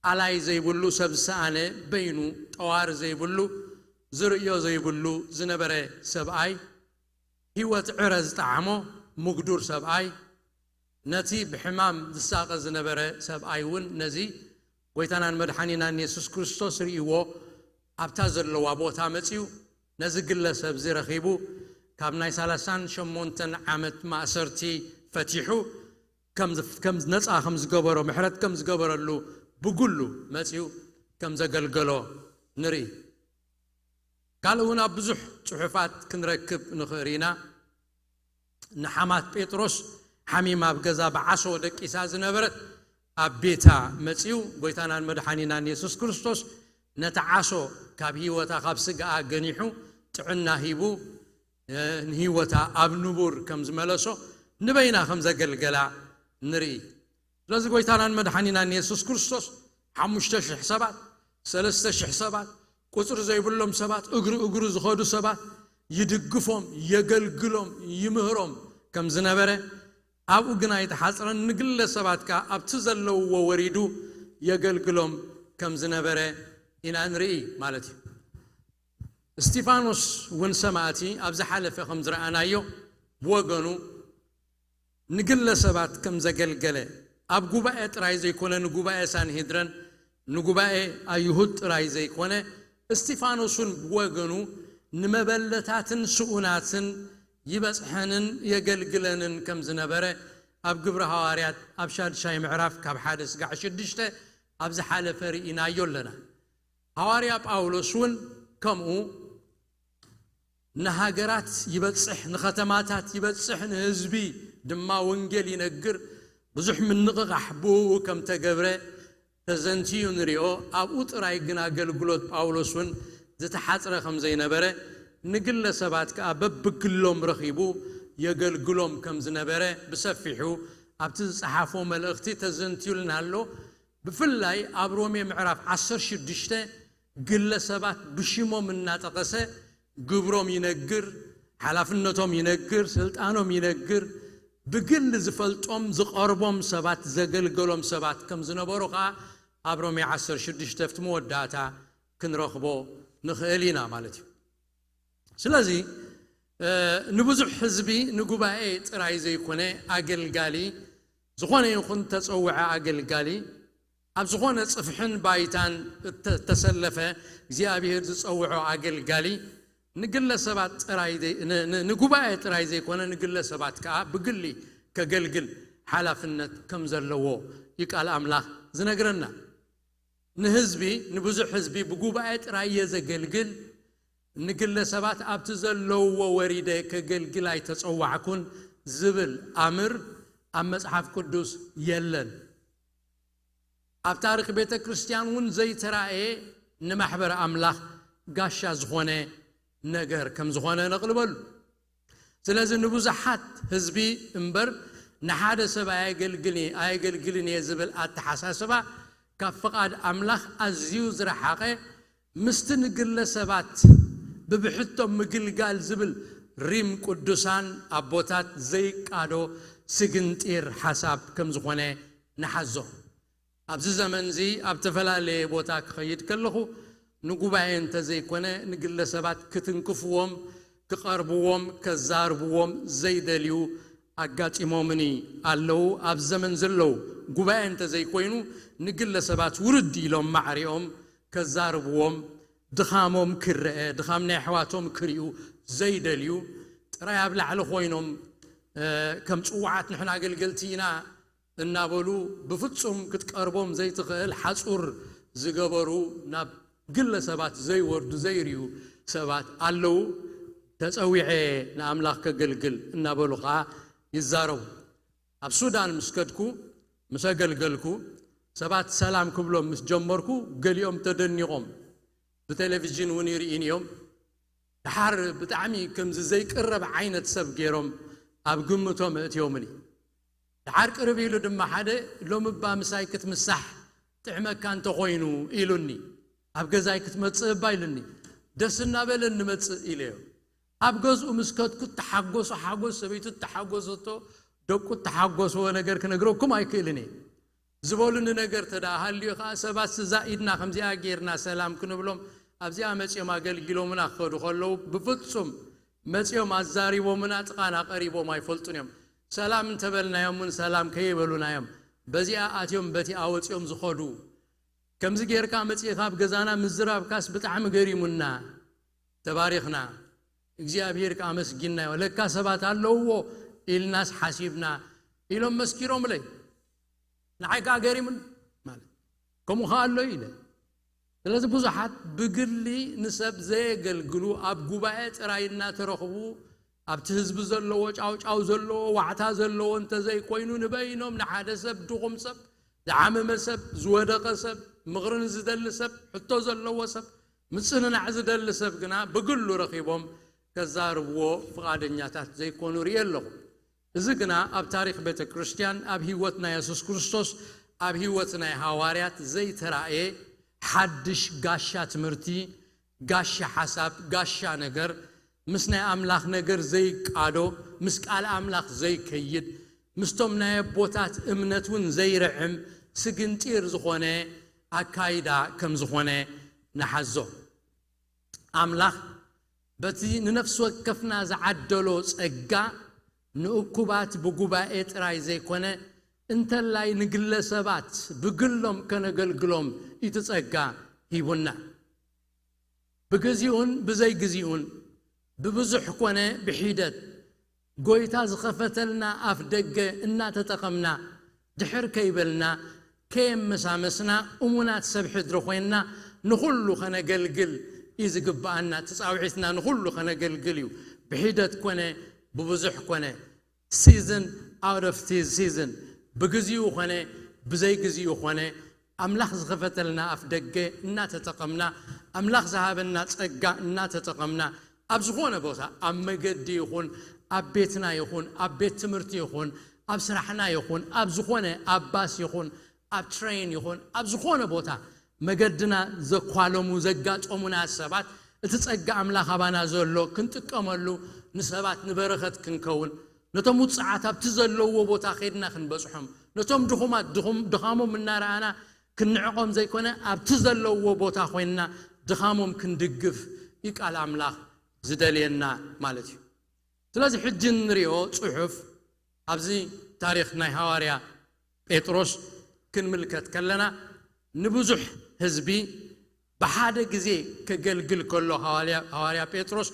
ኣላይ ዘይብሉ ሰብ ዝሰኣነ በይኑ ጠዋሪ ዘይብሉ ዝርእዮ ዘይብሉ ዝነበረ ሰብኣይ፣ ህይወት ዕረ ዝጠዓሞ ምጉዱር ሰብኣይ፣ ነቲ ብሕማም ዝሳቐ ዝነበረ ሰብኣይ እውን ነዚ ጎይታናን መድሓኒናን የሱስ ክርስቶስ ርእይዎ ኣብታ ዘለዋ ቦታ መጺኡ ነዚ ግለሰብ እዚ ረኺቡ ካብ ናይ ሰላሳን ሸሞንተን ዓመት ማእሰርቲ ፈቲሑ ከም ነፃ ከም ዝገበሮ ምሕረት ከም ዝገበረሉ ብጉሉ መጺኡ ከም ዘገልገሎ ንርኢ። ካልእ እውን ኣብ ብዙሕ ጽሑፋት ክንረክብ ንኽእል ኢና። ንሓማት ጴጥሮስ ሓሚማ ኣብ ገዛ ብዓሶ ደቂሳ ዝነበረት ኣብ ቤታ መጺኡ ጎይታናን መድሓኒናን የሱስ ክርስቶስ ነቲ ዓሶ ካብ ህይወታ ካብ ስጋኣ ገኒሑ ጥዕና ሂቡ ንህይወታ ኣብ ንቡር ከም ዝመለሶ ንበይና ከም ዘገልገላ ንርኢ። ስለዚ ጎይታናን መድሓኒናን የሱስ ክርስቶስ ሓሙሽተ ሽሕ ሰባት፣ ሰለስተ ሽሕ ሰባት፣ ቁፅሪ ዘይብሎም ሰባት፣ እግሪ እግሩ ዝኸዱ ሰባት ይድግፎም፣ የገልግሎም፣ ይምህሮም ከም ዝነበረ ኣብኡ ግን ኣይተሓፅረን። ንግለ ሰባት ከዓ ኣብቲ ዘለውዎ ወሪዱ የገልግሎም ከም ዝነበረ ኢና ንርኢ ማለት እዩ። እስጢፋኖስ እውን ሰማእቲ ኣብ ዝሓለፈ ከም ዝረኣናዮ ብወገኑ ንግለ ሰባት ከም ዘገልገለ ኣብ ጉባኤ ጥራይ ዘይኮነ ንጉባኤ ሳንሄድረን ንጉባኤ ኣይሁድ ጥራይ ዘይኮነ እስጢፋኖስ እውን ብወገኑ ንመበለታትን ስኡናትን ይበጽሐንን የገልግለንን ከም ዝነበረ ኣብ ግብሪ ሃዋርያት ኣብ ሻድሻይ ምዕራፍ ካብ ሓደ ስጋዕ ሽዱሽተ ኣብ ዝሓለፈ ርኢናዮ ኣለና። ሃዋርያ ጳውሎስ እውን ከምኡ ንሃገራት ይበጽሕ፣ ንኸተማታት ይበጽሕ፣ ንህዝቢ ድማ ወንጌል ይነግር። ብዙሕ ምንቕቓሕ ብኡ ከም ተገብረ ተዘንትዩ ንሪኦ። ኣብኡ ጥራይ ግን ኣገልግሎት ጳውሎስ እውን ዝተሓጽረ ከም ዘይነበረ፣ ንግለ ሰባት ከኣ በብግሎም ረኺቡ የገልግሎም ከም ዝነበረ ብሰፊሑ ኣብቲ ዝጸሓፎ መልእኽቲ ተዘንትዩልና ኣሎ። ብፍላይ ኣብ ሮሜ ምዕራፍ ዓሰርተ ሽዱሽተ ግለ ሰባት ብሽሞም እናጠቐሰ ግብሮም ይነግር፣ ሓላፍነቶም ይነግር፣ ስልጣኖም ይነግር፣ ብግል ዝፈልጦም ዝቐርቦም ሰባት ዘገልገሎም ሰባት ከም ዝነበሩ ኸዓ ኣብ ሮሜ ዓሰርተ ሽዱሽተ ኣብቲ መወዳእታ ክንረኽቦ ንኽእል ኢና ማለት እዩ። ስለዚ ንብዙሕ ህዝቢ ንጉባኤ ጥራይ ዘይኮነ ኣገልጋሊ ዝኾነ ይኹን ተጸውዐ ኣገልጋሊ ኣብ ዝኾነ ጽፍሕን ባይታን እተሰለፈ እግዚኣብሔር ዝጸውዖ ኣገልጋሊ ንግለሰባት ጥራይ ንጉባኤ ጥራይ ዘይኮነ ንግለሰባት ከኣ ብግሊ ከገልግል ሓላፍነት ከም ዘለዎ እዩ ቃል ኣምላኽ ዝነግረና። ንህዝቢ ንብዙሕ ህዝቢ ብጉባኤ ጥራይ እየ ዘገልግል፣ ንግለሰባት ኣብቲ ዘለውዎ ወሪደ ከገልግል ኣይተጸዋዕኩን ዝብል ኣምር ኣብ መጽሓፍ ቅዱስ የለን። ኣብ ታሪኽ ቤተ ክርስቲያን እውን ዘይተራእየ ንማሕበር ኣምላኽ ጋሻ ዝኾነ ነገር ከም ዝኾነ ነቕልበሉ። ስለዚ ንብዙሓት ህዝቢ እምበር ንሓደ ሰብ ኣየገልግልን እየ ዝብል ኣተሓሳስባ ካብ ፍቓድ ኣምላኽ ኣዝዩ ዝረሓቐ ምስቲ ንግለ ሰባት ብብሕቶም ምግልጋል ዝብል ሪም ቅዱሳን ኣቦታት ዘይቃዶ ስግንጢር ሓሳብ ከም ዝኾነ ንሓዞ። ኣብዚ ዘመን እዚ ኣብ ተፈላለየ ቦታ ክኸይድ ከለኹ ንጉባኤ እንተዘይኮነ ንግለሰባት ክትንክፍዎም ክቐርብዎም ከዛርብዎም ዘይደልዩ ኣጋጢሞምኒ ኣለዉ። ኣብ ዘመን ዘለዉ ጉባኤ እንተዘይኮይኑ፣ ንግለሰባት ውርድ ኢሎም ማዕሪኦም ከዛርብዎም፣ ድኻሞም ክረአ፣ ድኻም ናይ ኣሕዋቶም ክርእዩ ዘይደልዩ፣ ጥራይ ኣብ ላዕሊ ኮይኖም፣ እ፣ ከም ጽዋዓት ንሕና ኣገልገልቲ ኢና እናበሉ ብፍጹም ክትቀርቦም ዘይትኽእል ሓጹር ዝገበሩ፣ ናብ ግለ ሰባት ዘይወርዱ ዘይርእዩ ሰባት ኣለዉ። ተጸዊዐ ንኣምላኽ ከገልግል እናበሉ ኸኣ ይዛረቡ። ኣብ ሱዳን ምስ ከድኩ፣ ምስ ኣገልገልኩ፣ ሰባት ሰላም ክብሎም ምስ ጀመርኩ፣ ገሊኦም ተደኒቖም። ብቴሌቪዥን እውን ይርእን እዮም። ደሓር ብጣዕሚ ከምዚ ዘይቅረብ ዓይነት ሰብ ገይሮም ኣብ ግምቶም ኣእትዮምኒ። ደሓር ቅርብ ኢሉ ድማ ሓደ፣ "ሎሚ እባ ምሳይ ክትምሳሕ ጥዕመካ እንተኾይኑ?" ኢሉኒ። "ኣብ ገዛይ ክትመጽእ እባ?" ኢሉኒ። "ደስ እናበለኒ እመጽእ" ኢለዮ። ኣብ ገዝኡ ምስ ከድኩ እተሓጎሶ ሓጎስ፣ ሰበይቱ እተሓጎሰቶ፣ ደቁ እተሓጎስዎ ነገር ክነግረኩም ኣይክእልን እየ። ዝበሉኒ ነገር ተደኣ ሃልዩ ኸኣ፣ ሰባት ስዛ ኢድና ከምዚኣ ጌርና ሰላም ክንብሎም ኣብዚኣ መጺኦም ኣገልጊሎምና ክኸዱ ከለዉ፣ ብፍጹም መጺኦም ኣዛሪቦምና ጥቓና ቀሪቦም ኣይፈልጡን እዮም። ሰላም እንተበልናዮም እውን ሰላም ከይበሉና እዮም በዚኣ ኣትዮም በቲኣ ወጺኦም ዝኸዱ። ከምዚ ጌርካ መጺእኻ ኣብ ገዛና ምዝራብካስ ብጣዕሚ ገሪሙና። ተባሪኽና። እግዚኣብሔር ከኣ ኣመስጊንናዮ። ለካ ሰባት ኣለውዎ ኢልናስ ሓሲብና ኢሎም መስኪሮምለይ። ንዓይ ከኣ ገሪሙኒ ማለት ከምኡ ከኣ ኣሎ ኢለ። ስለዚ ብዙሓት ብግሊ ንሰብ ዘየገልግሉ፣ ኣብ ጉባኤ ጥራይ እናተረኽቡ፣ ኣብቲ ህዝቢ ዘለዎ ጫውጫው ዘለዎ ዋዕታ ዘለዎ እንተዘይኮይኑ፣ ንበይኖም ንሓደ ሰብ፣ ድኹም ሰብ፣ ዝዓመመ ሰብ፣ ዝወደቐ ሰብ፣ ምኽሪ ንዝደሊ ሰብ፣ ሕቶ ዘለዎ ሰብ፣ ምጽንናዕ ዝደሊ ሰብ ግና ብግሉ ረኺቦም ከዛርብዎ ፍቓደኛታት ዘይኮኑ ርእየ ኣለኹ። እዚ ግና ኣብ ታሪኽ ቤተ ክርስቲያን፣ ኣብ ህይወት ናይ የሱስ ክርስቶስ፣ ኣብ ህይወት ናይ ሃዋርያት ዘይተራእየ ሓድሽ ጋሻ ትምህርቲ፣ ጋሻ ሓሳብ፣ ጋሻ ነገር፣ ምስ ናይ ኣምላኽ ነገር ዘይቃዶ፣ ምስ ቃል ኣምላኽ ዘይከይድ፣ ምስቶም ናይ ኣቦታት እምነት እውን ዘይርዕም፣ ስግንጢር ዝኾነ ኣካይዳ ከም ዝኾነ ንሓዞ። ኣምላኽ በቲ ንነፍሲ ወከፍና ዝዓደሎ ጸጋ፣ ንእኩባት ብጉባኤ ጥራይ ዘይኮነ፣ እንተላይ ንግለሰባት ብግሎም ከነገልግሎም እቲ ጸጋ ሂቡና። ብግዚኡን ብዘይግዚኡን፣ ብብዙሕ ኮነ ብሒደት፣ ጎይታ ዝኸፈተልና ኣፍ ደገ እናተጠቐምና፣ ድሕር ከይበልና፣ ከየመሳመስና፣ እሙናት ሰብ ሕድሪ ኮይንና፣ ንኹሉ ከነገልግል እዩ ዝግብኣና። እቲ ጻውዒትና ንኹሉ ከነገልግል እዩ። ብሒደት ኮነ፣ ብብዙሕ ኮነ፣ season out of season፣ ብግዚኡ ኾነ ብዘይግዚኡ ኾነ፣ ኣምላኽ ዝኸፈተልና ኣፍ ደገ እናተጠቐምና፣ ኣምላኽ ዝሃበና ጸጋ እናተጠቐምና፣ ኣብ ዝኾነ ቦታ፣ ኣብ መገዲ ይኹን፣ ኣብ ቤትና ይኹን፣ ኣብ ቤት ትምህርቲ ይኹን፣ ኣብ ስራሕና ይኹን፣ ኣብ ዝኾነ፣ ኣብ ባስ ይኹን፣ ኣብ ትሬን ይኹን፣ ኣብ ዝኾነ ቦታ መገድና ዘኳለሙ፣ ዘጋጠሙና ሰባት፣ እቲ ጸጋ ኣምላኽ ኣባና ዘሎ ክንጥቀመሉ፣ ንሰባት ንበረኸት ክንከውን፣ ነቶም ውጽዓት ኣብቲ ዘለውዎ ቦታ ኸይድና ክንበጽሖም፣ ነቶም ድኹማት ድኹም-፣ ድኻሞም እናረኣና ክንዕቖም ዘይኮነ፣ ኣብቲ ዘለውዎ ቦታ ኮይንና ድኻሞም ክንድግፍ እዩ ቃል ኣምላኽ ዝደልየና ማለት እዩ። ስለዚ ሕጂ እንሪኦ ጽሑፍ ኣብዚ ታሪኽ ናይ ሃዋርያ ጴጥሮስ ክንምልከት ከለና፣ ንብዙሕ ህዝቢ ብሓደ ግዜ ከገልግል ከሎ ሃዋርያ፣ ሃዋርያ ጴጥሮስ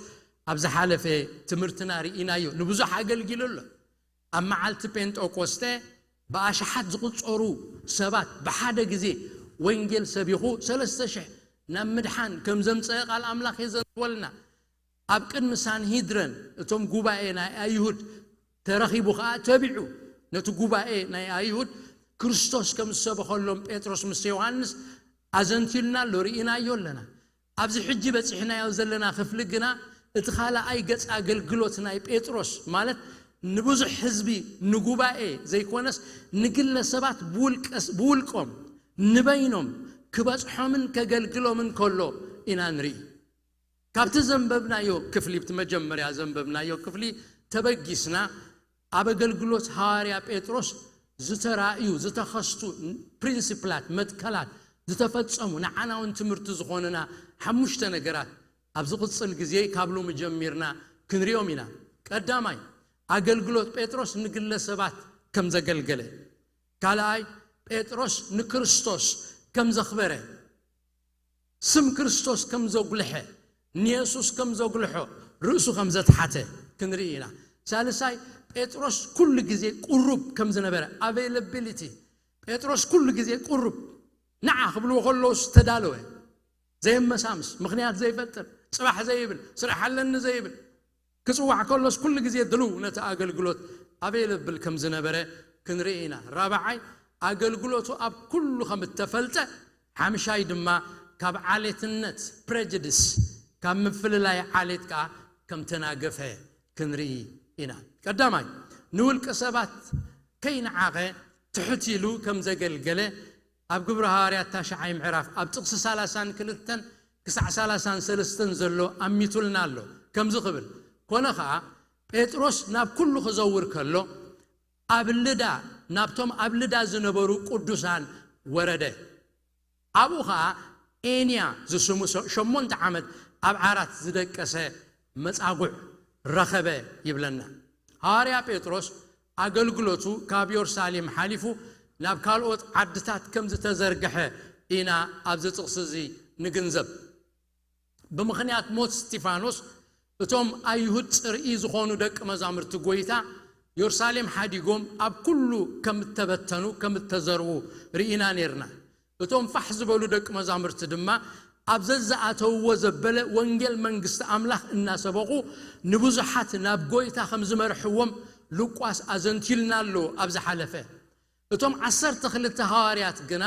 ኣብ ዝሓለፈ ትምህርትና ርኢናዮ። ንብዙሕ ኣገልጊሉ ኣሎ። ኣብ መዓልቲ ጴንጠቆስተ ብኣሽሓት ዝቑጸሩ ሰባት ብሓደ ግዜ ወንጌል ሰቢኹ ሰለስተ ሽሕ ናብ ምድሓን ከም ዘምጸአ ቃል ኣምላኽ የዘንትወልና። ኣብ ቅድሚ ሳንሂድረን፣ እቶም ጉባኤ ናይ ኣይሁድ፣ ተረኺቡ ኸኣ ተቢዑ ነቲ ጉባኤ ናይ ኣይሁድ ክርስቶስ ከም ዝሰበኸሎም ጴጥሮስ ምስ ዮሃንስ ኣዘንቲሉና ኣሎ፣ ርኢናዮ ኣለና። ኣብዚ ሕጂ በጺሕናዮ ዘለና ክፍሊ ግና እቲ ካልኣይ ገጽ ኣገልግሎት ናይ ጴጥሮስ፣ ማለት ንብዙሕ ህዝቢ፣ ንጉባኤ ዘይኮነስ ንግለሰባት ብውልቀስ-፣ ብውልቆም ንበይኖም ክበጽሖምን ከገልግሎምን ከሎ ኢና ንርኢ። ካብቲ ዘንበብናዮ ክፍሊ፣ ኣብቲ መጀመርያ ዘንበብናዮ ክፍሊ ተበጊስና፣ ኣብ ኣገልግሎት ሃዋርያ ጴጥሮስ ዝተራእዩ፣ ዝተኸስቱ ፕሪንሲፕላት፣ መትከላት፣ ዝተፈጸሙ፣ ንዓና እውን ትምህርቲ ዝኾኑና ሓሙሽተ ነገራት ኣብ ዝቕጽል ግዜ ካብ ሎሚ ጀሚርና ክንሪኦም ኢና። ቀዳማይ፣ ኣገልግሎት ጴጥሮስ ንግለሰባት ከም ዘገልገለ፣ ካልኣይ ጴጥሮስ ንክርስቶስ ከም ዘኽበረ፣ ስም ክርስቶስ ከም ዘጉልሐ፣ ንየሱስ ከም ዘጉልሖ፣ ርእሱ ከም ዘትሓተ ክንርኢ ኢና። ሳልሳይ ጴጥሮስ ኩሉ ግዜ ቁሩብ ከም ዝነበረ፣ ኣቬይላቢሊቲ፣ ጴጥሮስ ኩሉ ግዜ ቁሩብ፣ ንዓ ክብልዎ ከለዉ ዝተዳለወ፣ ዘየመሳምስ፣ ምኽንያት ዘይፈጥር፣ ጽባሕ ዘይብል፣ ስራሕ ኣለኒ ዘይብል፣ ክጽዋዕ ከሎስ ኩሉ ግዜ ድልው ነቲ ኣገልግሎት ኣቬይለብል ከም ዝነበረ ክንርኢ ኢና። ራብዓይ ኣገልግሎቱ ኣብ ኩሉ ከም እተፈልጠ፣ ሓምሻይ ድማ ካብ ዓሌትነት፣ ፕሬጅድስ፣ ካብ ምፍልላይ ዓሌት ከኣ ከም ተናገፈ ክንርኢ ኢና። ቀዳማይ ንውልቀ ሰባት ከይነዓቐ ትሕት ኢሉ ከም ዘገልገለ ኣብ ግብሪ ሃዋርያት ታሽዓይ ምዕራፍ ኣብ ጥቕሲ ሰላሳን ክልተን ክሳዕ ሰላሳን ሰለስተን ዘሎ ኣሚቱልና ኣሎ። ከምዚ ክብል፣ ኮነ ኸኣ ጴጥሮስ ናብ ኩሉ ክዘውር ከሎ ኣብ ልዳ፣ ናብቶም ኣብ ልዳ ዝነበሩ ቅዱሳን ወረደ። ኣብኡ ኸኣ ኤንያ ዝስሙ ሸ- ሸሞንተ ዓመት ኣብ ዓራት ዝደቀሰ መጻጉዕ ረኸበ ይብለና። ሃዋርያ ጴጥሮስ ኣገልግሎቱ ካብ ዮርሳሌም ሓሊፉ ናብ ካልኦት ዓድታት ከም ዝተዘርግሐ ኢና ኣብዚ ጥቕሲ እዚ ንግንዘብ። ብምኽንያት ሞት እስጢፋኖስ እቶም ኣይሁድ ጽርኢ ዝኾኑ ደቂ መዛሙርቲ ጎይታ ዮርሳሌም ሓዲጎም ኣብ ኩሉ ከም እተበተኑ፣ ከም እተዘርኡ ርኢና ኔርና። እቶም ፋሕ ዝበሉ ደቂ መዛሙርቲ ድማ ኣብ ዘዝኣተውዎ ዘበለ ወንጌል መንግስቲ ኣምላኽ እናሰበኹ ንብዙሓት ናብ ጎይታ ከም ዝመርሕዎም ሉቃስ ኣዘንቲልና ኣሎ። ኣብ ዝሓለፈ እቶም ዓሰርተ ክልተ ሃዋርያት ግና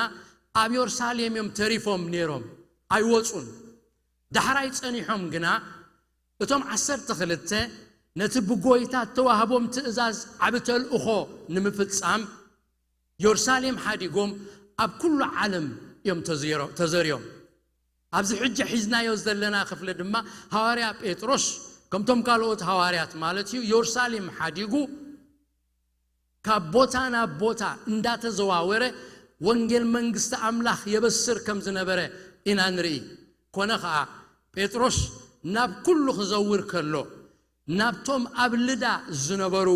ኣብ ዮርሳሌም እዮም ተሪፎም ኔሮም፣ ኣይወጹን። ዳሕራይ ጸኒሖም ግና እቶም ዓሰርተ ክልተ ነቲ ብጎይታ እተዋህቦም ትእዛዝ ዓቢ ተልእኾ ንምፍጻም ዮርሳሌም ሓዲጎም ኣብ ኩሉ ዓለም እዮም ተዘይሮ- ተዘርዮም። ኣብዚ ሕጂ ሒዝናዮ ዘለና ክፍሊ ድማ ሃዋርያ ጴጥሮስ ከምቶም ካልኦት ሃዋርያት ማለት እዩ፣ ዮርሳሌም ሓዲጉ ካብ ቦታ ናብ ቦታ እንዳተዘዋወረ ወንጌል መንግስቲ ኣምላኽ የበስር ከም ዝነበረ ኢና ንርኢ። ኮነ ኸኣ ጴጥሮስ ናብ ኩሉ ክዘውር ከሎ ናብቶም ኣብ ልዳ ዝነበሩ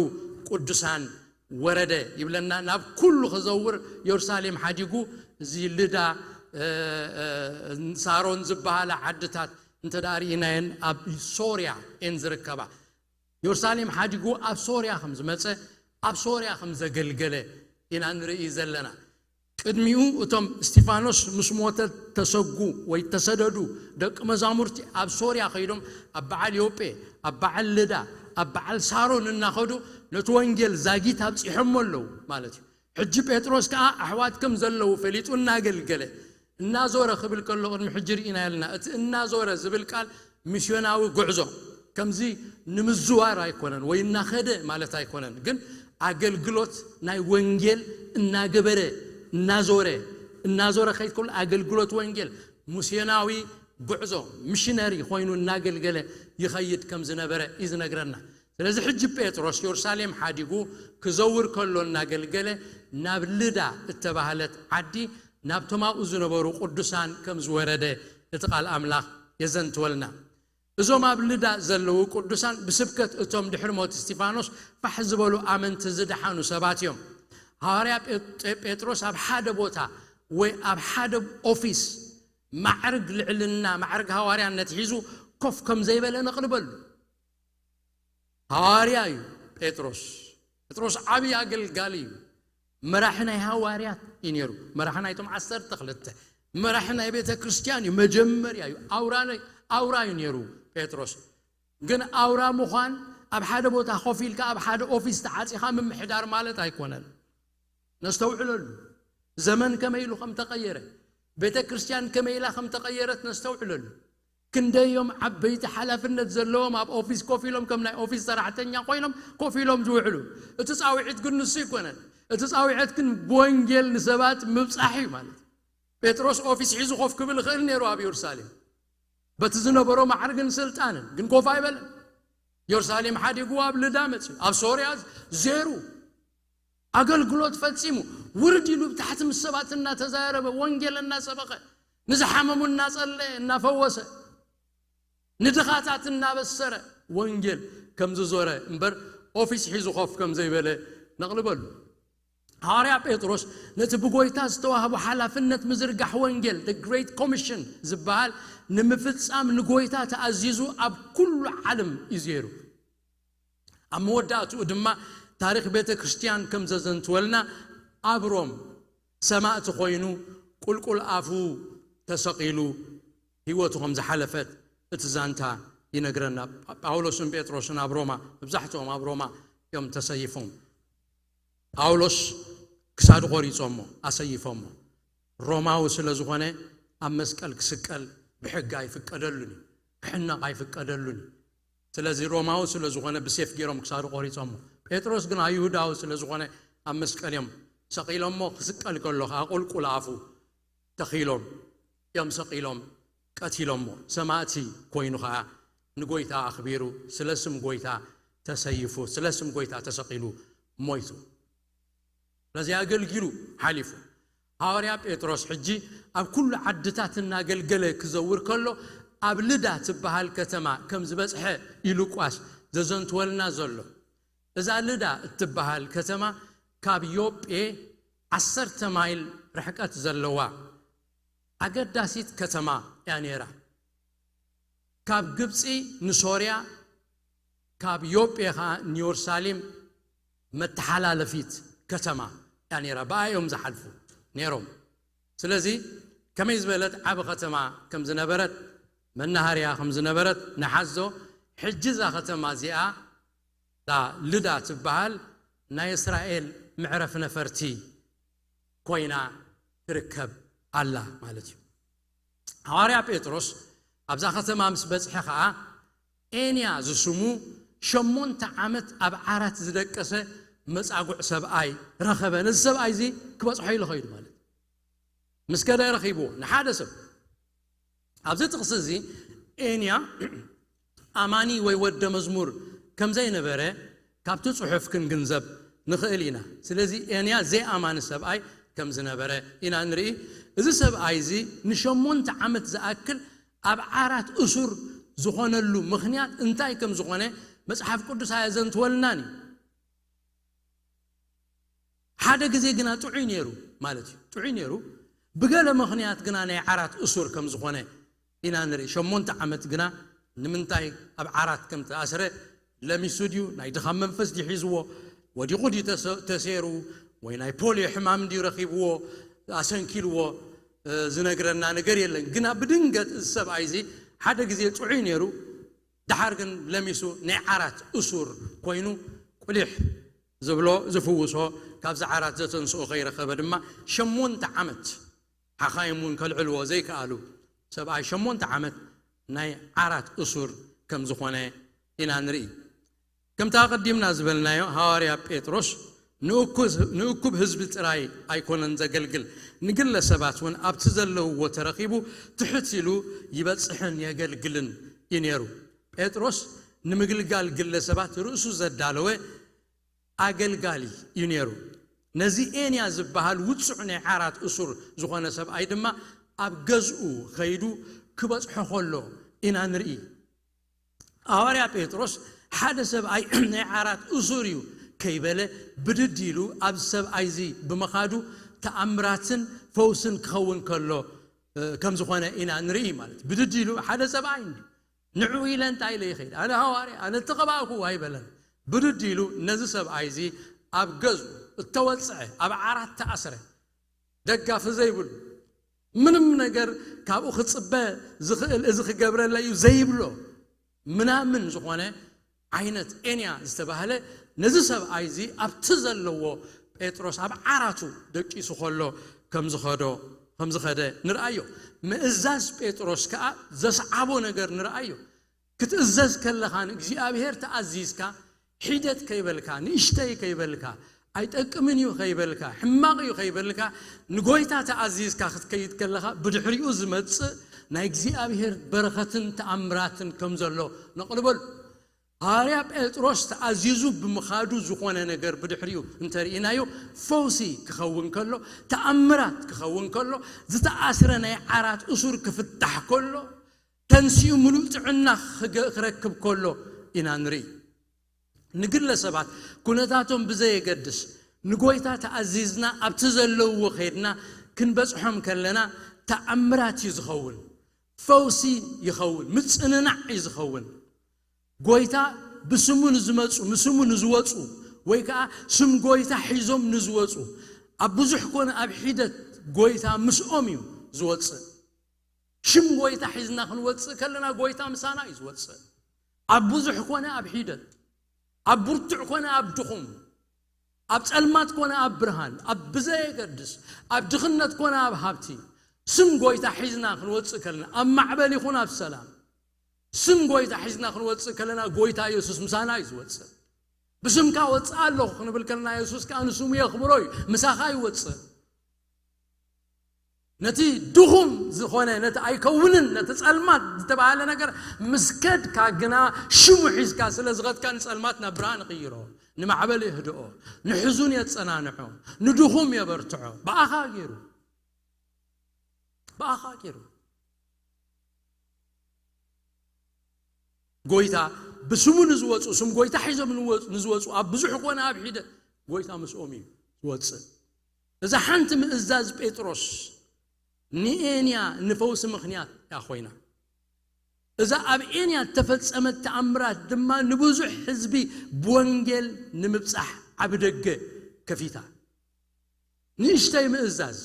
ቅዱሳን ወረደ ይብለና። ናብ ኩሉ ክዘውር ዮርሳሌም ሓዲጉ፣ እዚ ልዳ፣ እ፣ እ፣ ሳሮን ዝበሃላ ዓድታት እንተ ደኣ ርኢናየን ኣብ ሶርያ እየን ዝርከባ። ዮርሳሌም ሓዲጉ ኣብ ሶርያ ከም ዝመጸ፣ ኣብ ሶርያ ከም ዘገልገለ ኢና ንርኢ ዘለና። ቅድሚኡ እቶም እስጢፋኖስ ምስ ሞተ ተሰጉ ወይ ተሰደዱ ደቂ መዛሙርቲ ኣብ ሶርያ ከይዶም ኣብ በዓል ዮጴ፣ ኣብ በዓል ልዳ፣ ኣብ በዓል ሳሮን እናኸዱ ነቲ ወንጌል ዛጊት ኣብጺሖሞ ኣለዉ ማለት እዩ። ሕጂ ጴጥሮስ ከኣ ኣሕዋት ከም ዘለዉ ፈሊጡ እናገልገለ እናዞረ ክብል ከሎ ቅድሚ ሕጂ ርኢና ያልና። እቲ እናዞረ ዝብል ቃል ሚስዮናዊ ጉዕዞ ከምዚ ንምዝዋር ኣይኮነን ወይ እናኸደ ማለት ኣይኮነን፣ ግን ኣገልግሎት ናይ ወንጌል እናገበረ እናዞረ እናዞረ ከይድ ከሎ ኣገልግሎት ወንጌል ሚስዮናዊ ጉዕዞ ሚሽነሪ ኮይኑ እናገልገለ ይኸይድ ከም ዝነበረ እዩ ዝነግረና። ስለዚ ሕጂ ጴጥሮስ ዮርሳሌም ሓዲጉ ክዘውር ከሎ እናገልገለ ናብ ልዳ እተባህለት ዓዲ ናብቶም ኣብኡ ዝነበሩ ቅዱሳን ከም ዝወረደ እቲ ቃል ኣምላኽ የዘንትወልና። እዞም ኣብ ልዳ ዘለዉ ቅዱሳን ብስብከት እቶም ድሕሪ ሞት እስጢፋኖስ ፋሕ ዝበሉ ኣመንቲ ዝደሓኑ ሰባት እዮም። ሃዋርያ ጴ- ጴጥሮስ ኣብ ሓደ ቦታ ወይ ኣብ ሓደ ኦፊስ ማዕርግ ልዕልና፣ ማዕርግ ሃዋርያነት ሒዙ ኮፍ ከም ዘይበለ ነቕልበሉ። ሃዋርያ እዩ ጴጥሮስ። ጴጥሮስ ዓብዪ ኣገልጋሊ እዩ። መራሒ ናይ ሃዋርያት እዩ ነይሩ። መራሒ ናይቶም ዓሰርተ ክልተ፣ መራሒ ናይ ቤተ ክርስቲያን እዩ። መጀመርያ እዩ። ኣውራ ናይ- ኣውራ እዩ ነይሩ ጴጥሮስ። ግን ኣውራ ምዃን ኣብ ሓደ ቦታ ኮፍ ኢልካ ኣብ ሓደ ኦፊስ ተዓጺኻ ምምሕዳር ማለት ኣይኮነን። ነስተውዕለሉ። ዘመን ከመይ ኢሉ ከም ተቐየረ፣ ቤተ ክርስቲያን ከመይ ኢላ ከም ተቐየረት ነስተውዕለሉ። ክንደዮም ዓበይቲ ሓላፍነት ዘለዎም ኣብ ኦፊስ ኮፍ ኢሎም ከም ናይ ኦፊስ ሰራሕተኛ ኮይኖም ኮፍ ኢሎም ዝውዕሉ። እቲ ጻውዒት ግን ንሱ ኣይኮነን። እቲ ጻውዒት ግን ብወንጌል ንሰባት ምብጻሕ እዩ ማለት እዩ። ጴጥሮስ ኦፊስ ሒዙ ኮፍ ክብል ይኽእል ነይሩ ኣብ የሩሳሌም በቲ ዝነበሮ ማዕርግን ስልጣንን፣ ግን ኮፍ ኣይበለን። የሩሳሌም ሓዲጉ ኣብ ልዳ መጺኡ፣ ኣብ ሶርያ ዜሩ ኣገልግሎት ፈጺሙ ውርድ ኢሉ ብታሕቲ ምስ ሰባት እናተዛረበ ወንጌል እናሰበኸ ንዝሓመሙ እናጸለየ እናፈወሰ ንድኻታት እናበሰረ ወንጌል ከም ዝዞረ እምበር ኦፊስ ሒዙ ኮፍ ከም ዘይበለ ነቕልበሉ። ሃዋርያ ጴጥሮስ ነቲ ብጎይታ ዝተዋህቦ ሓላፍነት ምዝርጋሕ ወንጌል፣ the great commission ዝበሃል፣ ንምፍጻም ንጎይታ ተኣዚዙ ኣብ ኩሉ ዓለም እዩ ዜሩ። ኣብ መወዳእትኡ ድማ ታሪኽ ቤተ ክርስቲያን ከም ዘዘንትወልና፣ ኣብ ሮም ሰማእቲ ኮይኑ ቁልቁል ኣፉ ተሰቒሉ ህይወቱ ከም ዝሓለፈት እቲ ዛንታ ይነግረና። ጳውሎስን ጴጥሮስን ኣብ ሮማ፣ መብዛሕትኦም ኣብ ሮማ እዮም ተሰይፎም። ጳውሎስ ክሳዱ ቆሪጾሞ፣ ኣሰይፎሞ። ሮማዊ ስለ ዝኾነ ኣብ መስቀል ክስቀል ብሕጊ ኣይፍቀደሉን እዩ፣ ክሕነቕ ኣይፍቀደሉን እዩ። ስለዚ ሮማዊ ስለ ዝኾነ ብሴፍ ገይሮም ክሳዱ ቆሪጾሞ። ጴጥሮስ ግን ኣይሁዳዊ ስለ ዝኾነ ኣብ መስቀል እዮም ሰቒሎሞ። ክስቀል ከሎ ከዓ ቁልቁል ኣፉ ተኺሎም እዮም ሰቒሎም ቀቲሎሞ። ሰማእቲ ኮይኑ ከዓ ንጎይታ ኣኽቢሩ፣ ስለ ስም ጎይታ ተሰይፉ፣ ስለ ስም ጎይታ ተሰቒሉ ሞይቱ። ስለዚ ኣገልጊሉ ሓሊፉ። ሃዋርያ ጴጥሮስ ሕጂ ኣብ ኩሉ ዓድታት እናገልገለ ክዘውር ከሎ፣ ኣብ ልዳ ትበሃል ከተማ ከም ዝበጽሐ እዩ ሉቃስ ዘዘንትወልና ዘሎ። እዛ ልዳ እትበሃል ከተማ ካብ ዮጴ ዓሰርተ ማይል ርሕቀት ዘለዋ ኣገዳሲት ከተማ እያ ነይራ። ካብ ግብጺ ንሶርያ፣ ካብ ዮጴ ኸኣ ንየሩሳሌም መተሓላለፊት ከተማ እያ ነይራ። ብኣ እዮም ዝሓልፉ ነይሮም። ስለዚ ከመይ ዝበለት ዓቢ ከተማ ከም ዝነበረት፣ መናሃርያ ከም ዝነበረት ንሓዞ። ሕጂ እዛ ከተማ እዚኣ፣ እዛ ልዳ ትበሃል፣ ናይ እስራኤል መዕረፊ ነፈርቲ ኮይና ትርከብ ኣላ ማለት እዩ። ሃዋርያ ጴጥሮስ ኣብዛ ከተማ ምስ በጽሐ ኸኣ፣ ኤንያ ዝስሙ ሸሞንተ ዓመት ኣብ ዓራት ዝደቀሰ መጻጉዕ ሰብኣይ ረኸበ። ነዚ ሰብኣይ እዚ ክበጽሖ ኢሉ ኸይዱ ማለት እዩ። ምስ ከደ ረኺብዎ ንሓደ ሰብ። ኣብዚ ጥቕሲ እዚ ኤንያ ኣማኒ ወይ ወደ መዝሙር ከም ዘይነበረ ካብቲ ጽሑፍ ክንግንዘብ ንኽእል ኢና። ስለዚ ኤንያ ዘይኣማኒ ሰብኣይ ከም ዝነበረ ኢና ንርኢ። እዚ ሰብኣይ እዚ ንሸሞንተ ዓመት ዝኣክል ኣብ ዓራት እሱር ዝኾነሉ ምኽንያት እንታይ ከም ዝኾነ መጽሓፍ ቅዱስ ኣየዘንትወልናን እዩ። ሓደ ግዜ ግና ጥዑይ ነይሩ ማለት እዩ። ጥዑይ ነይሩ፣ ብገለ ምኽንያት ግና ናይ ዓራት እሱር ከም ዝኾነ ኢና ንርኢ። ሸሞንተ ዓመት ግና ንምንታይ ኣብ ዓራት ከም ተኣስረ ለሚሱ ድዩ? ናይ ድኻም መንፈስ ድዩ ሒዝዎ? ወዲቑ ድዩ ተሰ-፣ ተሰይሩ? ወይ ናይ ፖልዮ ሕማም ድዩ ረኺብዎ፣ ኣሰንኪልዎ? እ፣ ዝነግረና ነገር የለን። ግና ብድንገት እዚ ሰብኣይ እዚ ሓደ ግዜ ጥዑይ ነይሩ፣ ደሓር ግን ለሚሱ ናይ ዓራት እሱር ኮይኑ፣ ቁሊሕ ዝብሎ ዝፍውሶ፣ ካብዚ ዓራት ዘተንስኦ ከይረኸበ ድማ ሸሞንተ ዓመት፣ ሓኻይም እውን ከልዕልዎ ዘይከኣሉ ሰብኣይ ሸሞንተ ዓመት ናይ ዓራት እሱር ከም ዝኾነ ኢና ንርኢ። ከምቲ ኣቐዲምና ዝበልናዮ፣ ሃዋርያ ጴጥሮስ ንእኩ-፣ ንእኩብ ህዝቢ ጥራይ ኣይኮነን ዘገልግል፣ ንግለ ሰባት እውን ኣብቲ ዘለውዎ ተረኺቡ ትሕት ኢሉ ይበጽሕን የገልግልን እዩ ነይሩ። ጴጥሮስ ንምግልጋል ግለ ሰባት ርእሱ ዘዳለወ ኣገልጋሊ እዩ ነይሩ። ነዚ ኤንያ ዝበሃል ውጹዕ ናይ ዓራት እሱር ዝኾነ ሰብኣይ ድማ ኣብ ገዝኡ ኸይዱ ክበጽሖ ኸሎ ኢና ንርኢ። ሃዋርያ ጴጥሮስ ሓደ ሰብኣይ ናይ ዓራት እሱር እዩ ከይበለ፣ ብድድ ኢሉ ኣብዚ ሰብኣይ እዚ ብምኻዱ ተኣምራትን ፈውስን ክኸውን ከሎ፣ እ፣ ከም ዝኾነ ኢና ንርኢ ማለት እዩ። ብድድ ኢሉ ሓደ ሰብኣይ እንዲ ንዕኡ ኢለ እንታይ ኢለ ይኸይድ? ኣነ ሃዋርያ፣ ኣነ እተቐባእኩ ኣይበለን። ብድድ ኢሉ ነዚ ሰብኣይ እዚ ኣብ ገዝኡ እተወጽዐ፣ ኣብ ዓራት ተኣስረ፣ ደጋፊ ዘይብሉ፣ ምንም ነገር ካብኡ ክጽበ ዝኽእል፣ እዚ ክገብረለይ እዩ ዘይብሎ፣ ምናምን ዝኾነ ዓይነት ኤንያ ዝተባህለ፣ ነዚ ሰብኣይ እዚ ኣብቲ ዘለዎ ጴጥሮስ ኣብ ዓራቱ ደቂሱ ከሎ ከም ዝኸዶ፣ ከም ዝኸደ ንርኣዮ። ምእዛዝ ጴጥሮስ ከኣ ዘስዓቦ ነገር ንርኣዮ። ክትእዘዝ ከለኻ ንእግዚኣብሔር ተኣዚዝካ፣ ሒደት ከይበልካ፣ ንእሽተይ ከይበልካ፣ ኣይጠቅምን እዩ ከይበልካ፣ ሕማቕ እዩ ከይበልካ፣ ንጎይታ ተኣዚዝካ ክትከይድ ከለኻ፣ ብድሕሪኡ ዝመጽእ ናይ እግዚኣብሔር በረኸትን ተኣምራትን ከም ዘሎ ነቕልበሉ። ሃዋርያ ጴጥሮስ ተኣዚዙ ብምኻዱ ዝኾነ ነገር ብድሕሪኡ እንተርኢናዮ፣ ፈውሲ ክኸውን ከሎ፣ ተኣምራት ክኸውን ከሎ፣ ዝተኣስረ ናይ ዓራት እሱር ክፍታሕ ከሎ፣ ተንሲኡ ምሉእ ጥዕና ክገ-፣ ክረክብ ከሎ ኢና ንርኢ። ንግለሰባት ኩነታቶም ብዘየገድስ ንጎይታ ተኣዚዝና ኣብቲ ዘለውዎ ከይድና ክንበጽሖም ከለና ተኣምራት እዩ ዝኸውን፣ ፈውሲ ይኸውን፣ ምጽንናዕ እዩ ዝኸውን። ጎይታ ብስሙ ንዝመጹ፣ ምስሙ ንዝወጹ፣ ወይ ከዓ ስም ጎይታ ሒዞም ንዝወጹ፣ ኣብ ብዙሕ ኮነ ኣብ ሒደት ጎይታ ምስኦም እዩ ዝወጽእ። ሽም ጎይታ ሒዝና ክንወጽእ ከለና ጎይታ ምሳና እዩ ዝወጽእ። ኣብ ብዙሕ ኮነ ኣብ ሒደት፣ ኣብ ብርቱዕ ኮነ ኣብ ድኹም፣ ኣብ ጸልማት ኮነ ኣብ ብርሃን፣ ኣብ ብዘየገድስ፣ ኣብ ድኽነት ኮነ ኣብ ሃብቲ፣ ስም ጎይታ ሒዝና ክንወጽእ ከለና፣ ኣብ ማዕበል ይኹን ኣብ ሰላም፣ ስም ጎይታ ሒዝና ክንወጽእ ከለና ጎይታ የሱስ ምሳና እዩ ዝወጽእ። ብስምካ ወጽእ ኣለኹ ክንብል ከለና የሱስ ከኣ ንስሙ የኽብሮ እዩ፣ ምሳኻ ይወጽእ። ነቲ ድኹም ዝኾነ፣ ነቲ ኣይከውንን፣ ነቲ ጸልማት ዝተባህለ ነገር ምስ ከድካ ግና ሽሙ ሒዝካ ስለ ዝኸድካ ንጸልማት ናብ ብርሃን ይቕይሮ፣ ንማዕበል የህድኦ፣ ንሕዙን የጸናንዖ፣ ንድኹም የበርትዖ። ብኣኻ ገይሩ፣ ብኣኻ ገይሩ። ጎይታ ብስሙ ንዝወፁ፣ ስም ጎይታ ሒዞም ንወፁ፣ ንዝወፁ ኣብ ብዙሕ ኮነ ኣብ ሒደት ጎይታ ምስኦም እዩ ዝወፅእ። እዛ ሓንቲ ምእዛዝ ጴጥሮስ ንኤንያ ንፈውሲ ምኽንያት እያ ኮይና። እዛ ኣብ ኤንያ እተፈጸመት ተኣምራት ድማ ንብዙሕ ህዝቢ ብወንጌል ንምብጻሕ ዓቢ ደገ ከፊታ። ንእሽተይ ምእዛዝ፣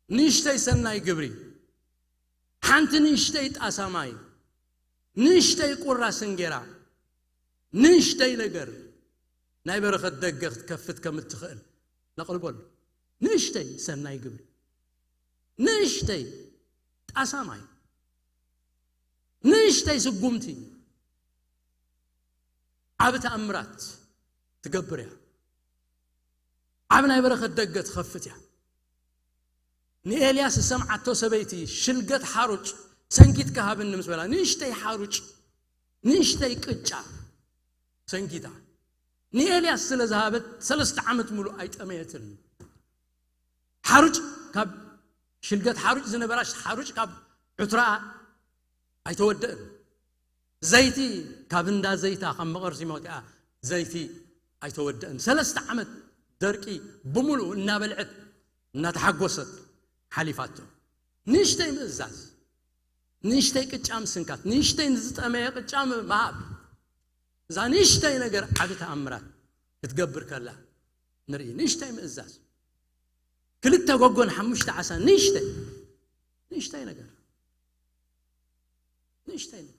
ንእሽተይ ሰናይ ግብሪ፣ ሓንቲ ንእሽተይ ጣሳ ማይ፣ ንእሽተይ ቁራስ እንጌራ፣ ንእሽተይ ነገር ናይ በረኸት ደገ ክትከፍት ከም እትኽእል ነቕልበሉ። ንእሽተይ ሰናይ ግብሪ፣ ንእሽተይ ጣሳ ማይ፣ ንእሽተይ ስጉምቲ ዓቢ ተኣምራት ትገብር እያ። ዓቢ ናይ በረኸት ደገ ትኸፍት እያ። ንኤልያስ ዝሰምዓቶ ሰበይቲ ሽልገት ሓሩጭ ሰንኪት ክሃብኒ ምስ በላ፣ ንእሽተይ ሓሩጭ፣ ንእሽተይ ቅጫ ሰንኪታ ንኤልያስ ስለ ዝሃበት ሰለስተ ዓመት ሙሉእ ኣይጠመየትን። ሓሩጭ ካብ ሽልገት ሓሩጭ ዝነበራ ሓሩጭ ካብ ዕትራ ኣይተወደእን። ዘይቲ ካብ እንዳ ዘይታ ካብ መቐር ሲሞቲኣ ዘይቲ ኣይተወደእን። ሰለስተ ዓመት ደርቂ ብምሉእ እናበልዐት እናተሓጎሰት ሓሊፋቶ። ንእሽተይ ምእዛዝ፣ ንእሽተይ ቅጫ ምስንካት፣ ንእሽተይ ንዝጠመየ ቅጫ ምሃብ። እዛ ንእሽተይ ነገር ዓቢ ተኣምራት ክትገብር ከላ ንርኢ። ንእሽተይ ምእዛዝ፣ ክልተ ጎጎን ሓሙሽተ ዓሳ፣ ንእሽተይ፣ ንእሽተይ ነገር፣ ንእሽተይ ነገር።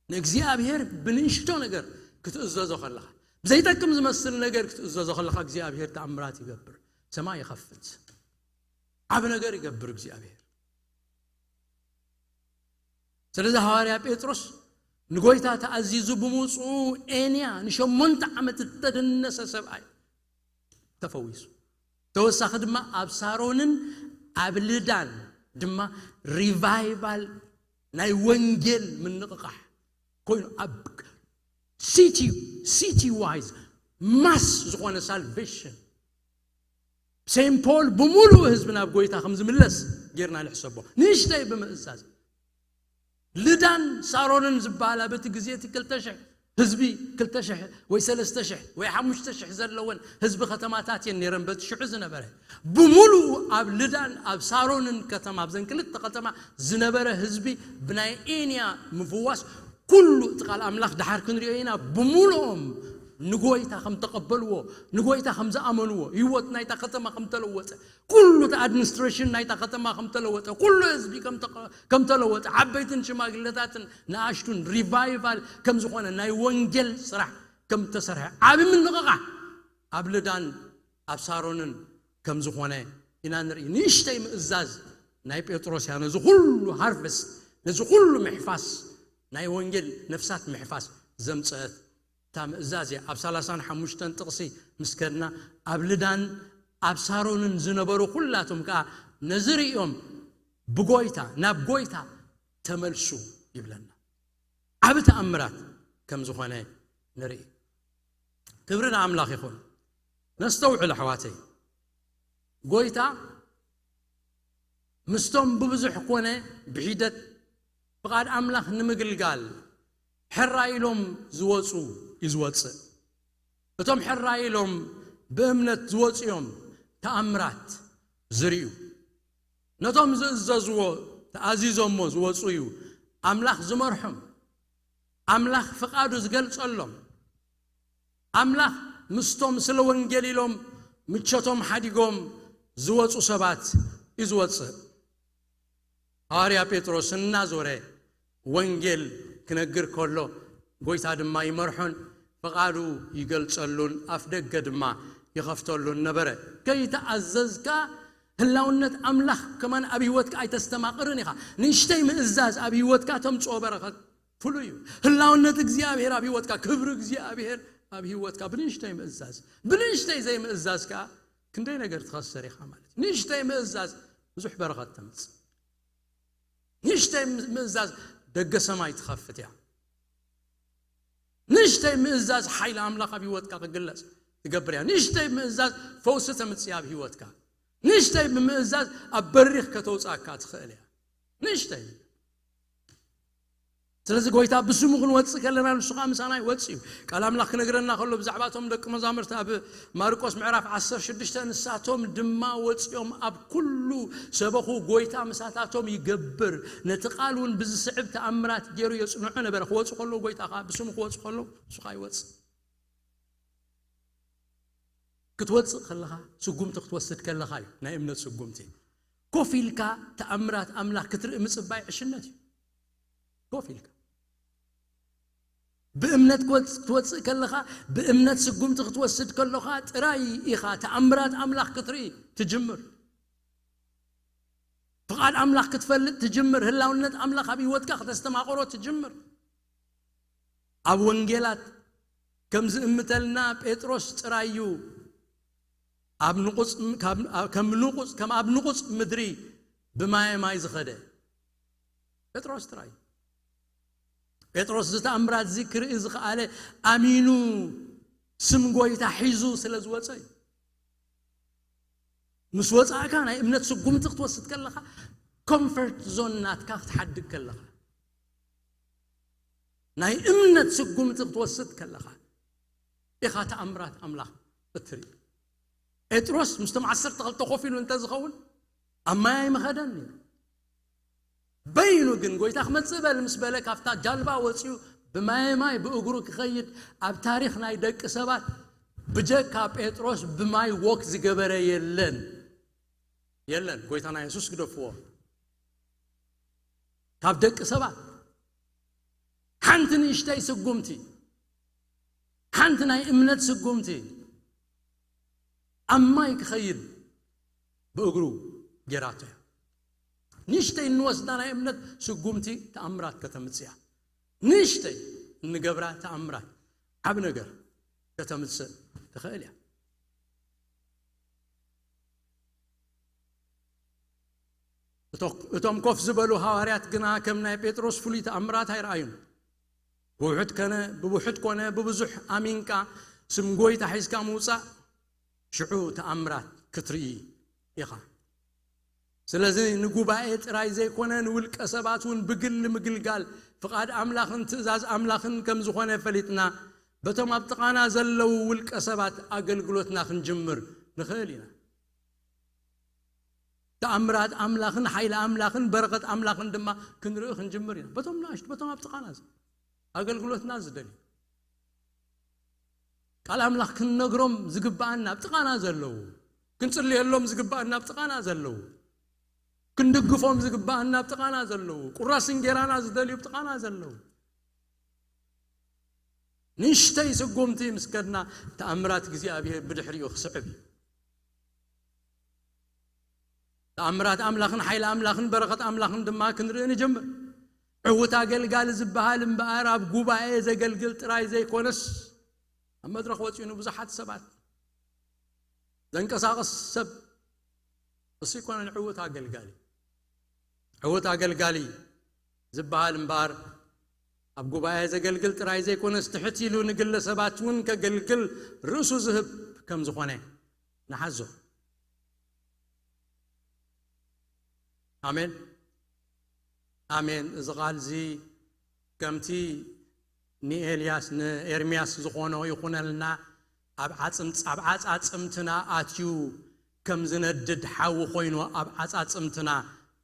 ንእግዚኣብሔር ብንእሽቶ ነገር ክትእዘዞ ከለኻ፣ ብዘይጠቅም ዝመስል ነገር ክትእዘዞ ከለኻ እግዚኣብሔር ተኣምራት ይገብር። ሰማይ ይኸፍት። ዓቢ ነገር ይገብር እግዚኣብሔር። ስለዚ ሃዋርያ ጴጥሮስ ንጎይታ ተኣዚዙ ብምውፅኡ ኤንያ ንሸሞንተ ዓመት እተደነሰ ሰብኣይ ተፈዊሱ። ተወሳኺ ድማ ኣብ ሳሮንን ኣብ ልዳን ድማ ሪቫይቫል ናይ ወንጌል ምንቕቓሕ ኮይኑ ኣብ ሲቲ ሲቲ ዋይዝ ማስ ዝኾነ ሳልቬሽን ሴንት ፖል ብምሉእ ህዝቢ ናብ ጎይታ ከም ዝምለስ ጌርና ንሕሰቦ። ንእሽተይ ብምእዛዝ ልዳን ሳሮንን ዝበሃላ በቲ ግዜ እቲ ክልተ ሽሕ ህዝቢ ክልተ ሽሕ ወይ ሰለስተ ሽሕ ወይ ሓሙሽተ ሽሕ ዘለወን ህዝቢ ከተማታት እየን ነይረን በቲ ሽዑ ዝነበረ። ብምሉኡ ኣብ ልዳን ኣብ ሳሮንን ከተማ ኣብዘን ክልተ ከተማ ዝነበረ ህዝቢ ብናይ ኤንያ ምፍዋስ ኩሉ እቲ ቃል ኣምላኽ ድሓር ክንሪኦ ኢና ብምሉኦም ንጎይታ ከም ተቐበልዎ ንጎይታ ከም ዝኣመንዎ ህይወት ናይታ ከተማ ከም ተለወጠ ኩሉ እቲ ኣድሚኒስትሬሽን ናይታ ከተማ ከም ተለወጠ ኩሉ ህዝቢ ከም ተቐ- ከም ተለወጠ ዓበይትን ሽማግለታትን ንኣሽቱን ሪቫይቫል ከም ዝኾነ ናይ ወንጌል ስራሕ ከም ተሰርሐ ዓቢ ምንቕቓሕ ኣብ ልዳን ኣብ ሳሮንን ከም ዝኾነ ኢና ንርኢ። ንእሽተይ ምእዛዝ ናይ ጴጥሮስ እያ ነዚ ኩሉ ሃርቨስት ነዚ ኩሉ ምሕፋስ ናይ ወንጌል ነፍሳት ምሕፋስ ዘምፀአት እታ ምእዛዝ እያ። ኣብ ሰላሳን ሓሙሽተን ጥቕሲ ምስ ከድና ኣብ ልዳን ኣብ ሳሮንን ዝነበሩ ኩላቶም ከዓ ነዚ ርእዮም ብጎይታ ናብ ጎይታ ተመልሱ ይብለና። ዓቢ ተኣምራት ከም ዝኾነ ንርኢ። ክብሪ ንኣምላኽ ይኹን። ነስተውዕል ኣሕዋተይ። ጎይታ ምስቶም ብብዙሕ ኮነ ብሒደት ፍቓድ ኣምላኽ ንምግልጋል ሕራ ኢሎም ዝወፁ እዩ ዝወፅእ። እቶም ሕራይ ኢሎም ብእምነት ዝወፁ እዮም ተኣምራት ዝርእዩ። ነቶም ዝእዘዝዎ፣ ተኣዚዞሞ ዝወፁ እዩ ኣምላኽ ዝመርሖም። ኣምላኽ ፍቓዱ ዝገልጸሎም፣ ኣምላኽ ምስቶም ስለ ወንጌል ኢሎም ምቾቶም ሓዲጎም ዝወጹ ሰባት እዩ ዝወጽእ። ሃዋርያ ጴጥሮስ እናዞረ ወንጌል ክነግር ከሎ፣ ጎይታ ድማ ይመርሖን ፍቓዱ ይገልጸሉን ኣፍ ደገ ድማ ይኸፍተሉን ነበረ። ከይተኣዘዝካ ህላውነት ኣምላኽ ከማን ኣብ ህይወትካ ኣይተስተማቕርን ኢኻ። ንእሽተይ ምእዛዝ ኣብ ህይወትካ ተምጽኦ በረኸት ፍሉይ እዩ። ህላውነት እግዚኣብሔር ኣብ ህይወትካ፣ ክብሪ እግዚኣብሔር ኣብ ህይወትካ ብንእሽተይ ምእዛዝ፣ ብንእሽተይ ዘይምእዛዝ ከኣ ክንደይ ነገር ትኸስር ኢኻ ማለት እዩ። ንእሽተይ ምእዛዝ ብዙሕ በረኸት ተምጽእ። ንእሽተይ ምእዛዝ ደገ ሰማይ ትኸፍት እያ። ንእሽተይ ምእዛዝ ሓይሊ ኣምላኽ ኣብ ህይወትካ ክግለጽ ትገብር እያ። ንእሽተይ ምእዛዝ ፈውሲ ተምጽእ ኣብ ህይወትካ። ንእሽተይ ብምእዛዝ ኣብ በሪኽ ከተውጻካ ትኽእል እያ። ንእሽተይ። ስለዚ ጎይታ ብስሙ ክንወጽእ ከለና ንሱ ከዓ ምሳና ይወጽእ እዩ። ቃል ኣምላኽ ክነግረና ከሎ ብዛዕባ እቶም ደቂ መዛሙርቲ ኣብ ማርቆስ ምዕራፍ ዓሰርተ ሽዱሽተ፣ ንሳቶም ድማ ወጺኦም ኣብ ኩሉ ሰበኹ፣ ጎይታ ምሳታቶም ይገብር፣ ነቲ ቃል እውን ብዝስዕብ ተኣምራት ገይሩ የጽንዖ ነበረ። ክወጹ ከለዉ ጎይታ ከዓ ብስሙ ክወጹ ከለዉ ንሱ ከዓ ይወጽእ። ክትወጽእ ከለኻ ስጉምቲ ክትወስድ ከለኻ እዩ ናይ እምነት ስጉምቲ። ኮፍ ኢልካ ተኣምራት ኣምላኽ ክትርኢ ምጽባይ ዕሽነት እዩ። ኮፍ ኢልካ ብእምነት ክትወጽ- ክትወጽእ ከለኻ፣ ብእምነት ስጉምቲ ክትወስድ ከለኻ ጥራይ ኢኻ ተኣምራት ኣምላኽ ክትርኢ ትጅምር። ፍቓድ ኣምላኽ ክትፈልጥ ትጅምር። ህላውነት ኣምላኽ ኣብ ህይወትካ ከተስተማቕሮ ትጅምር። ኣብ ወንጌላት ከም ዝእምተልና ጴጥሮስ ጥራይ እዩ ኣብ ንቑጽ፣ ካብ፣ ከም ንቑጽ፣ ከም ኣብ ንቑጽ ምድሪ ብማየ ማይ ዝኸደ። ጴጥሮስ ጥራይ። ጴጥሮስ እዚ ተኣምራት እዚ ክርኢ ዝኸኣለ ኣሚኑ ስም ጎይታ ሒዙ ስለ ዝወጸ እዩ። ምስ ወጻእካ ናይ እምነት ስጉምቲ ክትወስድ ከለኻ፣ ኮምፈርት ዞን ናትካ ክትሓድግ ከለኻ፣ ናይ እምነት ስጉምቲ ክትወስድ ከለኻ ኢኻ ተኣምራት ኣምላኽ እትርኢ። ጴጥሮስ ምስቶም ዓሰርተ ክልተ ኮፍ ኢሉ እንተዝኸውን ኣብ ማይ ኣይምኸደን ነይሩ። በይኑ ግን ጎይታ ክመጽእ በል ምስ በለ ካብታ ጃልባ ወጺኡ ብማየ ማይ ብእግሩ ክኸይድ ኣብ ታሪኽ ናይ ደቂ ሰባት ብጀካ ጴጥሮስ ብማይ ወክ ዝገበረ የለን። የለን። ጎይታና የሱስ ግደፍዎ። ካብ ደቂ ሰባት ሓንቲ ንእሽተይ ስጉምቲ፣ ሓንቲ ናይ እምነት ስጉምቲ ኣብ ማይ ክኸይድ ብእግሩ ጌራቶ እያ። ንእሽተይ እንወስዳ ናይ እምነት ስጉምቲ ተኣምራት ከተምጽእ እያ። ንእሽተይ እንገብራ ተኣምራት ዓቢ ነገር ከተምጽእ ትኽእል እያ። እቶ-፣ እቶም ኮፍ ዝበሉ ሃዋርያት ግና ከም ናይ ጴጥሮስ ፍሉይ ተኣምራት ኣይረኣዩን። ብውሑድ ከነ-፣ ብውሑድ ኮነ ብብዙሕ ኣሚንካ ስም ጎይታ ሒዝካ ምውጻእ ሽዑ ተኣምራት ክትርኢ ኢኻ። ስለዚ ንጉባኤ ጥራይ ዘይኮነ ንውልቀ ሰባት እውን ብግሊ ምግልጋል ፍቓድ ኣምላኽን ትእዛዝ ኣምላኽን ከም ዝኾነ ፈሊጥና በቶም ኣብ ጥቓና ዘለዉ ውልቀ ሰባት ኣገልግሎትና ክንጅምር ንኽእል ኢና። ተኣምራት ኣምላኽን ሓይሊ ኣምላኽን በረኸት ኣምላኽን ድማ ክንርኢ ክንጅምር ኢና። በቶም ንኣሽቱ፣ በቶም ኣብ ጥቓና ዘ-፣ ኣገልግሎትና ዝደልዩ ቃል ኣምላኽ ክንነግሮም ዝግብኣና ኣብ ጥቓና ዘለዉ፣ ክንጽልየሎም ዝግብኣና ኣብ ጥቓና ዘለዉ፣ ክንድግፎም ዝግብኣና ኣብ ጥቓና ዘለዉ፣ ቁራስ እንጌራና ዝደልዩ ኣብ ጥቓና ዘለዉ። ንእሽተይ ስጉምቲ ምስ ከድና ተኣምራት እግዚኣብሔር ብድሕሪኡ ክስዕብ እዩ። ተኣምራት ኣምላኽን ሓይሊ ኣምላኽን በረኸት ኣምላኽን ድማ ክንርኢ ንጀምር። ዕዉት ኣገልጋሊ ዝበሃል እምበኣር ኣብ ጉባኤ ዘገልግል ጥራይ ዘይኮነስ ኣብ መድረኽ ወጺኡ ንብዙሓት ሰባት ዘንቀሳቕስ ሰብ እሱ ይኮነን ዕዉት ኣገልጋሊ። ዕዉት ኣገልጋሊ ዝበሃል እምበኣር ኣብ ጉባኤ ዘገልግል ጥራይ ዘይኮነስ ትሕት ኢሉ ንግለ ሰባት እውን ከገልግል ርእሱ ዝህብ ከም ዝኾነ ንሓዞ። ኣሜን፣ ኣሜን። እዚ ቃል እዚ ከምቲ ንኤልያስ ንኤርምያስ ዝኾኖ ይኹነልና። ኣብ ዓጽምጽ ኣብ ዓጻጽምትና ኣትዩ ከም ዝነድድ ሓዊ ኮይኑ ኣብ ዓጻጽምትና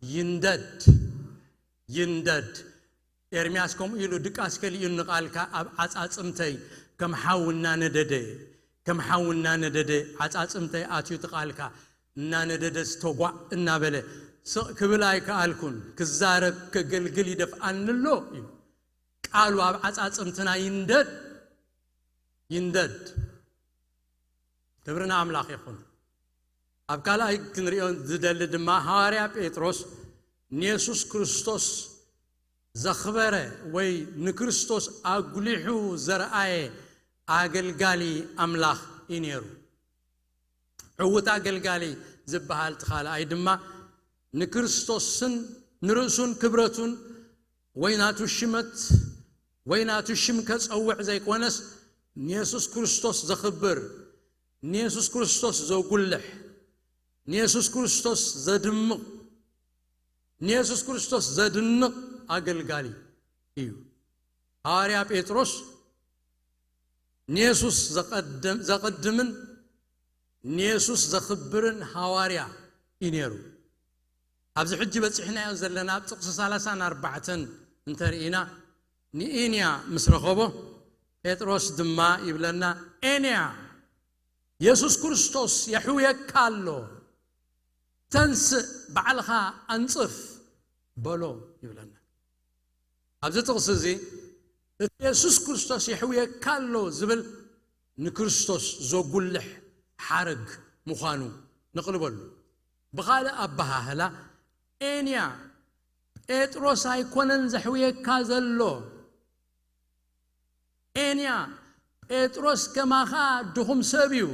ይንደድ። ይንደድ። ኤርምያስ ከምኡ ኢሉ ድቃስ ከሊኡ ንቓልካ ኣብ ዓጻጽምተይ ከም ሓዊ እናነደደ ከም ሓዊ እናነደደ ዓጻጽምተይ ኣትዩ እቲ ቃልካ እናነደደ ዝተጓዕ እናበለ ስቕ ክብል ኣይከኣልኩን። ክዛረብ ከገልግል ይደፍኣኒ ኣሎ እዩ። ቃሉ ኣብ ዓጻጽምትና ይንደድ። ይንደድ። ክብሪ ንኣምላኽ ይኹን። ኣብ ካልኣይ ክንሪኦ ዝደሊ ድማ ሃዋርያ ጴጥሮስ ንየሱስ ክርስቶስ ዘኽበረ ወይ ንክርስቶስ ኣጉሊሑ ዘርኣየ ኣገልጋሊ ኣምላኽ እዩ ነይሩ። ዕዉት ኣገልጋሊ ዝበሃል እቲ ካልኣይ ድማ ንክርስቶስን ንርእሱን ክብረቱን ወይ ናቱ ሽመት ወይ ናቱ ሽም ከጸውዕ ዘይኮነስ ንየሱስ ክርስቶስ ዘኽብር፣ ንየሱስ ክርስቶስ ዘጉልሕ፣ ንየሱስ ክርስቶስ ዘድምቕ፣ ንየሱስ ክርስቶስ ዘድንቕ ኣገልጋሊ እዩ። ሃዋርያ ጴጥሮስ ንየሱስ ዘቐድም- ዘቐድምን ንየሱስ ዘኽብርን ሃዋርያ እዩ ነይሩ። ኣብዚ ሕጂ በጺሕናዮ ዘለና ኣብ ጥቕሲ ሰላሳን ኣርባዕተን እንተርኢና ንኤንያ ምስ ረኸቦ ጴጥሮስ ድማ ይብለና፣ ኤንያ የሱስ ክርስቶስ የሕውየካ ኣሎ፣ ተንስእ ባዕልኻ ኣንጽፍ በሎ ይብለና። ኣብዚ ጥቕሲ እዚ እቲ የሱስ ክርስቶስ የሕውየካ ኣሎ ዝብል ንክርስቶስ ዘጉልሕ ሓረግ ምዃኑ ንቕልበሉ። ብኻልእ ኣበሃህላ ኤንያ ጴጥሮስ ኣይኮነን ዘሕውየካ ዘሎ። ኤንያ ጴጥሮስ ከማኻ ድኹም ሰብ እዩ።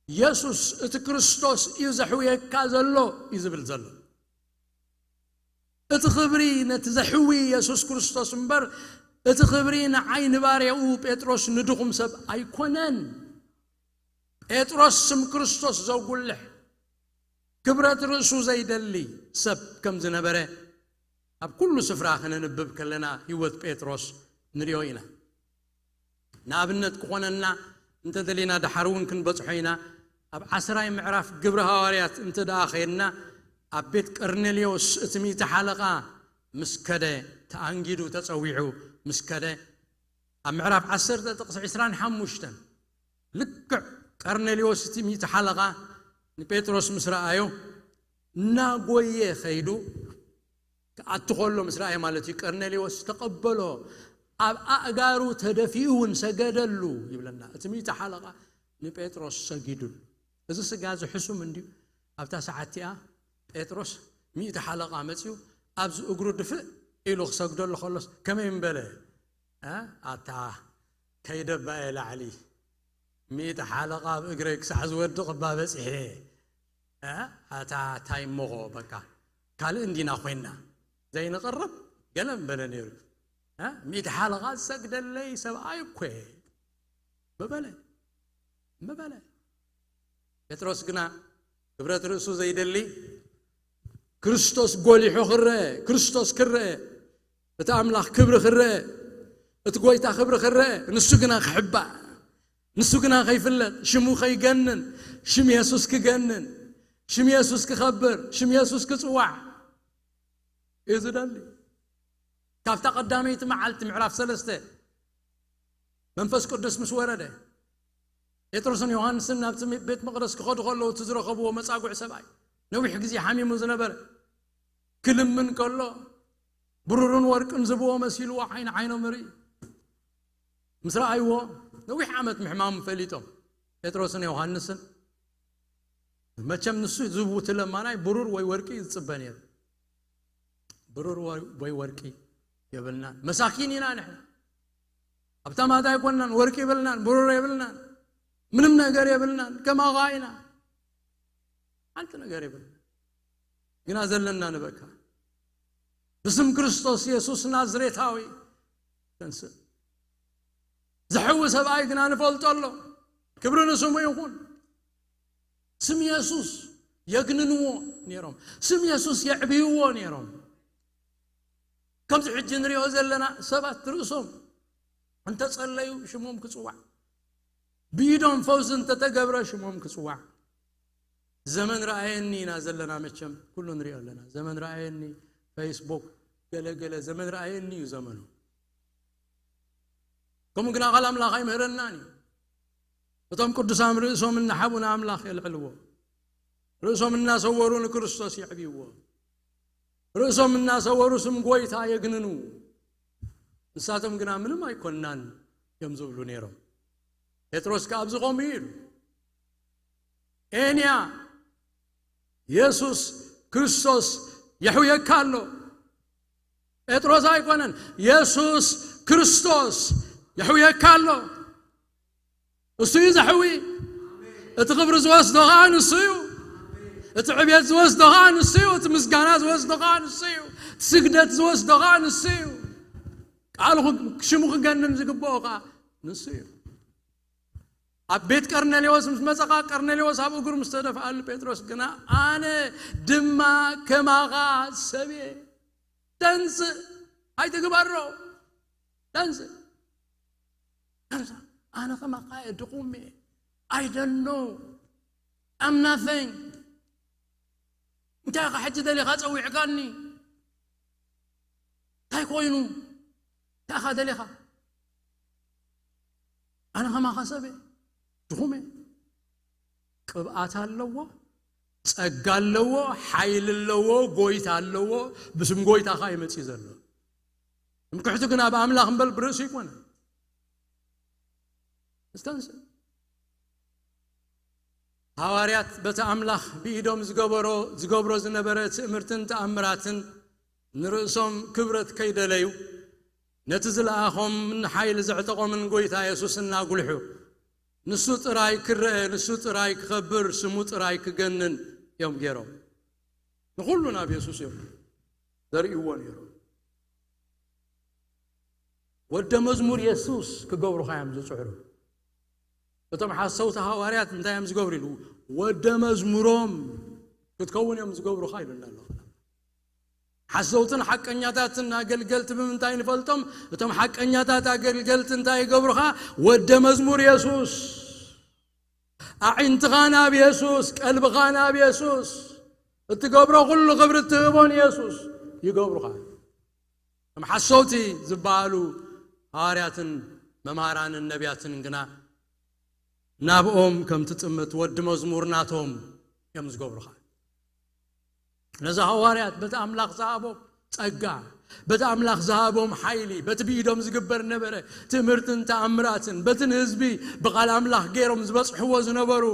የሱስ እቲ ክርስቶስ እዩ ዘሕውየካ ዘሎ እዩ ዝብል ዘሎ። እቲ ክብሪ ነቲ ዘሕዊ የሱስ ክርስቶስ እምበር እቲ ክብሪ ንዓይ ንባርያኡ ጴጥሮስ ንድኹም ሰብ ኣይኮነን። ጴጥሮስ ስም ክርስቶስ ዘጉልሕ ክብረት ርእሱ ዘይደሊ ሰብ ከም ዝነበረ ኣብ ኩሉ ስፍራ ክነንብብ ከለና ህይወት ጴጥሮስ ንሪኦ ኢና። ንኣብነት ክኾነና እንተደሊና ደሓር እውን ክንበጽሖ ኢና። ኣብ ዓስራይ ምዕራፍ ግብሪ ሃዋርያት እንተ ደኣ ኸይድና ኣብ ቤት ቀርኔልዮስ እቲ ሚእቲ ሓለቓ ምስ ከደ ተኣንጊዱ ተጸዊዑ ምስ ከደ ኣብ ምዕራፍ ዓሰርተ ጥቕሲ ዕስራን ሓሙሽተን ልክዕ ቀርኔልዮስ እቲ ሚእቲ ሓለቓ ንጴጥሮስ ምስ ረኣዮ እናጎየ ኸይዱ ክኣቱ ኸሎ ምስ ረኣየ ማለት እዩ። ቀርኔልዮስ ተቐበሎ፣ ኣብ ኣእጋሩ ተደፊኡ እውን ሰገደሉ ይብለና። እቲ ሚእቲ ሓለቓ ንጴጥሮስ ሰጊዱሉ። እዚ ስጋ እዚ ሕሱም እንድዩ። ኣብታ ሰዓት እቲኣ ጴጥሮስ ሚእቲ ሓለቓ መጺኡ ኣብዚ እግሩ ድፍእ ኢሉ ክሰግደሉ ከሎስ ከመይ ምበለ? ኣታ ከይደባየ ላዕሊ ሚእቲ ሓለቓ ኣብ እግረይ ክሳዕ ዝወድቕ እባ በጺሐ። ኣታ ታይ እሞኾ በቃ ካልእ እንዲና ኮይና ዘይንቐረብ ገለ ምበለ ነይሩ። ሚእቲ ሓለቓ ዝሰግደለይ ሰብኣይ እኮ ምበለ ምበለ። ጴጥሮስ ግና ክብረት ርእሱ ዘይደሊ ክርስቶስ ጎሊሑ ክረአ፣ ክርስቶስ ክረአ፣ እቲ ኣምላኽ ክብሪ ክረአ፣ እቲ ጎይታ ክብሪ ክረአ፣ ንሱ ግና ክሕባእ፣ ንሱ ግና ከይፍለጥ፣ ሽሙ ከይገንን፣ ሽም የሱስ ክገንን፣ ሽም የሱስ ክኸብር፣ ሽም የሱስ ክጽዋዕ እዩ ዝደሊ። ካብታ ቀዳመይቲ መዓልቲ ምዕራፍ ሰለስተ መንፈስ ቅዱስ ምስ ወረደ ጴጥሮስን ዮሃንስን ናብቲ ቤት መቕደስ ክኸዱ ከለዉ እቲ ዝረኸብዎ መጻጉዕ ሰብኣይ ነዊሕ ግዜ ሓሚሙ ዝነበረ ክልምን ከሎ ብሩርን ወርቅን ዝብዎ መሲልዎ ዓይኒ ዓይኖም ርኢ ምስ ረኣይዎ ነዊሕ ዓመት ምሕማሙ ፈሊጦም ጴጥሮስን ዮሃንስን መቸም ንሱ ዝብውቲ ለማናይ ብሩር ወይ ወርቂ ዝጽበ ነይሩ። ብሩር ወይ ወርቂ የብልናን፣ መሳኪን ኢና ንሕና። ሃብታማት ኣይኮንናን፣ ወርቂ የብልናን፣ ብሩር የብልናን፣ ምንም ነገር የብልናን፣ ከማኻ ኢና። ሓንቲ ነገር የብልናን። ግና ዘለና ንበካ። ብስም ክርስቶስ የሱስ ናዝሬታዊ ተንስእ። ዘሕዊ ሰብኣይ ግና ንፈልጦ ኣሎ። ክብሪ ንስሙ ይኹን። ስም የሱስ የግንንዎ ነይሮም። ስም የሱስ የዕብይዎ ነይሮም። ከምዚ ሕጂ ንሪኦ ዘለና ሰባት ርእሶም እንተጸለዩ ሽሞም ክጽዋዕ፣ ብኢዶም ፈውሲ እንተተገብረ ሽሞም ክጽዋዕ። ዘመን ረኣየኒ ኢና ዘለና፣ መቸም ኩሉ ንሪኦ ኣለና። ዘመን ረኣየኒ፣ ፌስቡክ፣ ገለ ገለ፣ ዘመን ረኣየኒ እዩ ዘመኑ። ከምኡ ግና ቃል ኣምላኽ ኣይምህረናን እዩ። እቶም ቅዱሳን ርእሶም እናሓቡ ንኣምላኽ የልዕልዎ፣ ርእሶም እናሰወሩ ንክርስቶስ የዕብይዎ፣ ርእሶም እናሰወሩ ስም ጎይታ የግንኑ። ንሳቶም ግና ምንም ኣይኮናን እዮም ዝብሉ ነይሮም። ጴጥሮስ ከኣ ኣብዚ ከምኡ እዩ ኢሉ፣ ኤንያ፣ የሱስ ክርስቶስ የሕውየካ ኣሎ። ጴጥሮስ ኣይኮነን፣ የሱስ ክርስቶስ የሕውየካ ኣሎ። እሱ እዩ ዘሕዊ። እቲ ክብሪ ዝወስዶ ኸዓ ንሱ እዩ። እቲ ዕቤት ዝወስዶ ኸዓ ንሱ እዩ። እቲ ምስጋና ዝወስዶ ኸዓ ንሱ እዩ። እቲ ስግደት ዝወስዶ ኸዓ ንሱ እዩ። ቃሉ ክ-፣ ሽሙ ክገንን ዝግብኦ ኸዓ ንሱ እዩ። ኣብ ቤት ቀርኔሌዎስ ምስ መጸኻ፣ ቀርኔሌዎስ ኣብ እግሩ ምስ ተደፍኣሉ፣ ጴጥሮስ ግና፣ ኣነ ድማ ከማኻ ሰብ እየ። ተንስእ፣ ኣይትግበሮ። ተንስእ። ተንስእ። ኣነ ከማኻ እየ፣ ድኹም እየ። I don't know. I'm nothing. እንታይ ኢኻ ሕጂ ደሊኻ ጸዊዕካኒ? እንታይ ኮይኑ? እንታይ ኢኻ ደሊኻ? ኣነ ከማኻ ሰብ እየ፣ ድኹም እየ። ቅብኣት ኣለዎ፣ ጸጋ ኣለዎ፣ ሓይሊ ኣለዎ፣ ጎይታ ኣለዎ። ብስም ጎይታ ኸኣ ይመጽእ ዘሎ። ትምክሕቱ ግን ኣብ ኣምላኽ እምበር ብርእሱ ይኮነ። እስተንስ ሃዋርያት በቲ ኣምላኽ ብኢዶም ዝገበሮ፣ ዝገብሮ ዝነበረ ትእምርትን ተኣምራትን ንርእሶም ክብረት ከይደለዩ፣ ነቲ ዝለኣኾም ንሓይሊ ዘዕጠቖምን ጎይታ የሱስ እናጉልሑ፣ ንሱ ጥራይ ክረአ፣ ንሱ ጥራይ ክኸብር፣ ስሙ ጥራይ ክገንን እዮም ገይሮም። ንኹሉ ናብ የሱስ እዮም ዘርእይዎ ነይሮም። ወደ መዝሙር የሱስ ክገብሩኻ እዮም ዝጽዕሩ። እቶም ሓሰውቲ ሃዋርያት እንታይ እዮም ዝገብሩ ኢሉ? ወደ መዝሙሮም ክትከውን እዮም ዝገብሩኻ ኢሉና ኣሎ። ሓሰውትን ሓቀኛታትን ኣገልገልቲ ብምንታይ ንፈልጦም? እቶም ሓቀኛታት ኣገልገልቲ እንታይ ይገብሩኻ? ወደ መዝሙር የሱስ። ኣዒንትኻ ናብ የሱስ፣ ቀልብኻ ናብ የሱስ፣ እትገብሮ ኩሉ ክብሪ እትህቦ ንየሱስ ይገብሩኻ። እቶም ሓሰውቲ ዝበሃሉ ሃዋርያትን መምሃራንን ነቢያትን ግና ናብኦም ከም ትጥምት ወዲ መዝሙር ናቶም እዮም ዝገብሩኻ። ነዚ ሃዋርያት በቲ ኣምላኽ ዝሃቦም ጸጋ፣ በቲ ኣምላኽ ዝሃቦም ሓይሊ፣ በቲ ብኢዶም ዝግበር ነበረ ትምህርትን ተኣምራትን፣ በቲ ንህዝቢ ብቓል ኣምላኽ ገይሮም ዝበጽሕዎ ዝነበሩ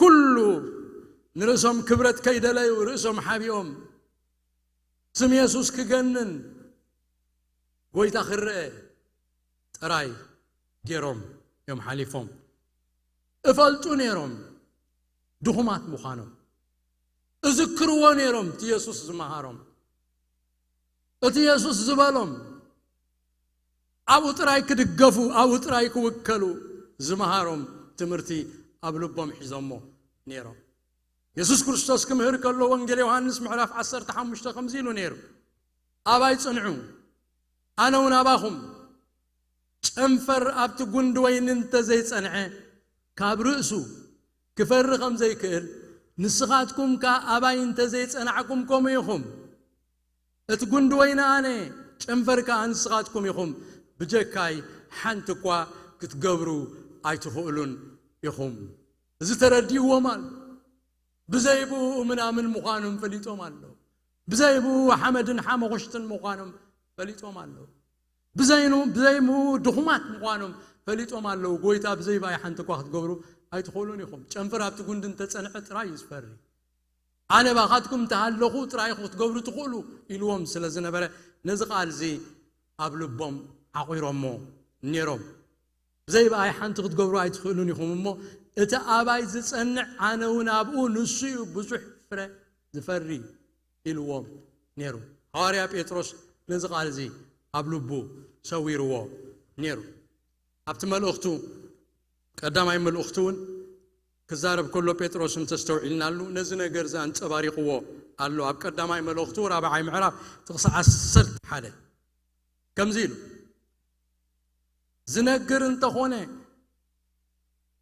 ኩሉ፣ ንርእሶም ክብረት ከይደለዩ ርእሶም ሓቢኦም፣ ስም የሱስ ክገንን ጎይታ ክረአ ጥራይ ገይሮም እዮም ሓሊፎም። እፈልጡ ነይሮም ድኹማት ምዃኖም። እዝክርዎ ነይሮም እቲ የሱስ ዝመሃሮም፣ እቲ የሱስ ዝበሎም። ኣብኡ ጥራይ ክድገፉ፣ ኣብኡ ጥራይ ክውከሉ ዝመሃሮም ትምህርቲ ኣብ ልቦም ሒዞሞ ነይሮም። የሱስ ክርስቶስ ክምህር ከሎ ወንጌል ዮሃንስ ምዕራፍ ዓሰርተ ሓሙሽተ ከምዚ ኢሉ ነይሩ፣ ኣባይ ጽንዑ፣ ኣነ እውን ኣባኹም። ጨንፈር ኣብቲ ጉንዲ ወይኒ እንተ ዘይጸንዐ፣ ካብ ርእሱ ክፈሪ ከም ዘይክእል፣ ንስኻትኩም ከኣ ኣባይ እንተ ዘይጸናዕኩም ከምኡ ኢኹም። እቲ ጉንዲ ወይኒ ኣነ፣ ጨንፈር ከኣ ንስኻትኩም ኢኹም። ብጀካይ ሓንቲ እኳ ክትገብሩ ኣይትኽእሉን ኢኹም። እዚ ተረዲእዎም ኣሎ። ብዘይ ብኡ ምናምን ምዃኖም ፈሊጦም ኣለዉ። ብዘይ ብኡ ሓመድን ሓመኹሽትን ምዃኖም ፈሊጦም ኣለዉ። ብዘይኑ-፣ ብዘይ ብኡ ድኹማት ምዃኖም ፈሊጦም ኣለዉ። ጎይታ ብዘይ ብኣይ ሓንቲ እኳ ክትገብሩ ኣይትኽእሉን ኢኹም። ጨንፈር ኣብቲ ጉንዲ እንተጸንዐ ጥራይ እዩ ዝፈሪ። ኣነ ባኻትኩም እንተሃለኹ ጥራይ ክትገብሩ ትኽእሉ ኢልዎም ስለ ዝነበረ፣ ነዚ ቃል እዚ ኣብ ልቦም ዓቑሮሞ ነይሮም። ብዘይ ብኣይ ሓንቲ ክትገብሩ ኣይትኽእሉን ኢኹም እሞ፣ እቲ ኣባይ ዝጸንዕ ኣነ እውን ኣብኡ፣ ንሱ እዩ ብዙሕ ፍረ ዝፈሪ ኢልዎም ነይሩ። ሃዋርያ ጴጥሮስ ነዚ ቃል እዚ ኣብ ልቡ ሰዊርዎ ነይሩ። ኣብቲ መልእኽቱ፣ ቀዳማይ መልእኽቱ እውን ክዛረብ ከሎ ጴጥሮስ እንተስተውዒልናሉ፣ ነዚ ነገር እዚ ኣንጸባሪቕዎ ኣሎ። ኣብ ቀዳማይ መልእኽቱ ራብዓይ ምዕራፍ ጥቕሲ ዓሰርተ ሓደ ከምዚ ኢሉ፣ ዝነግር እንተኾነ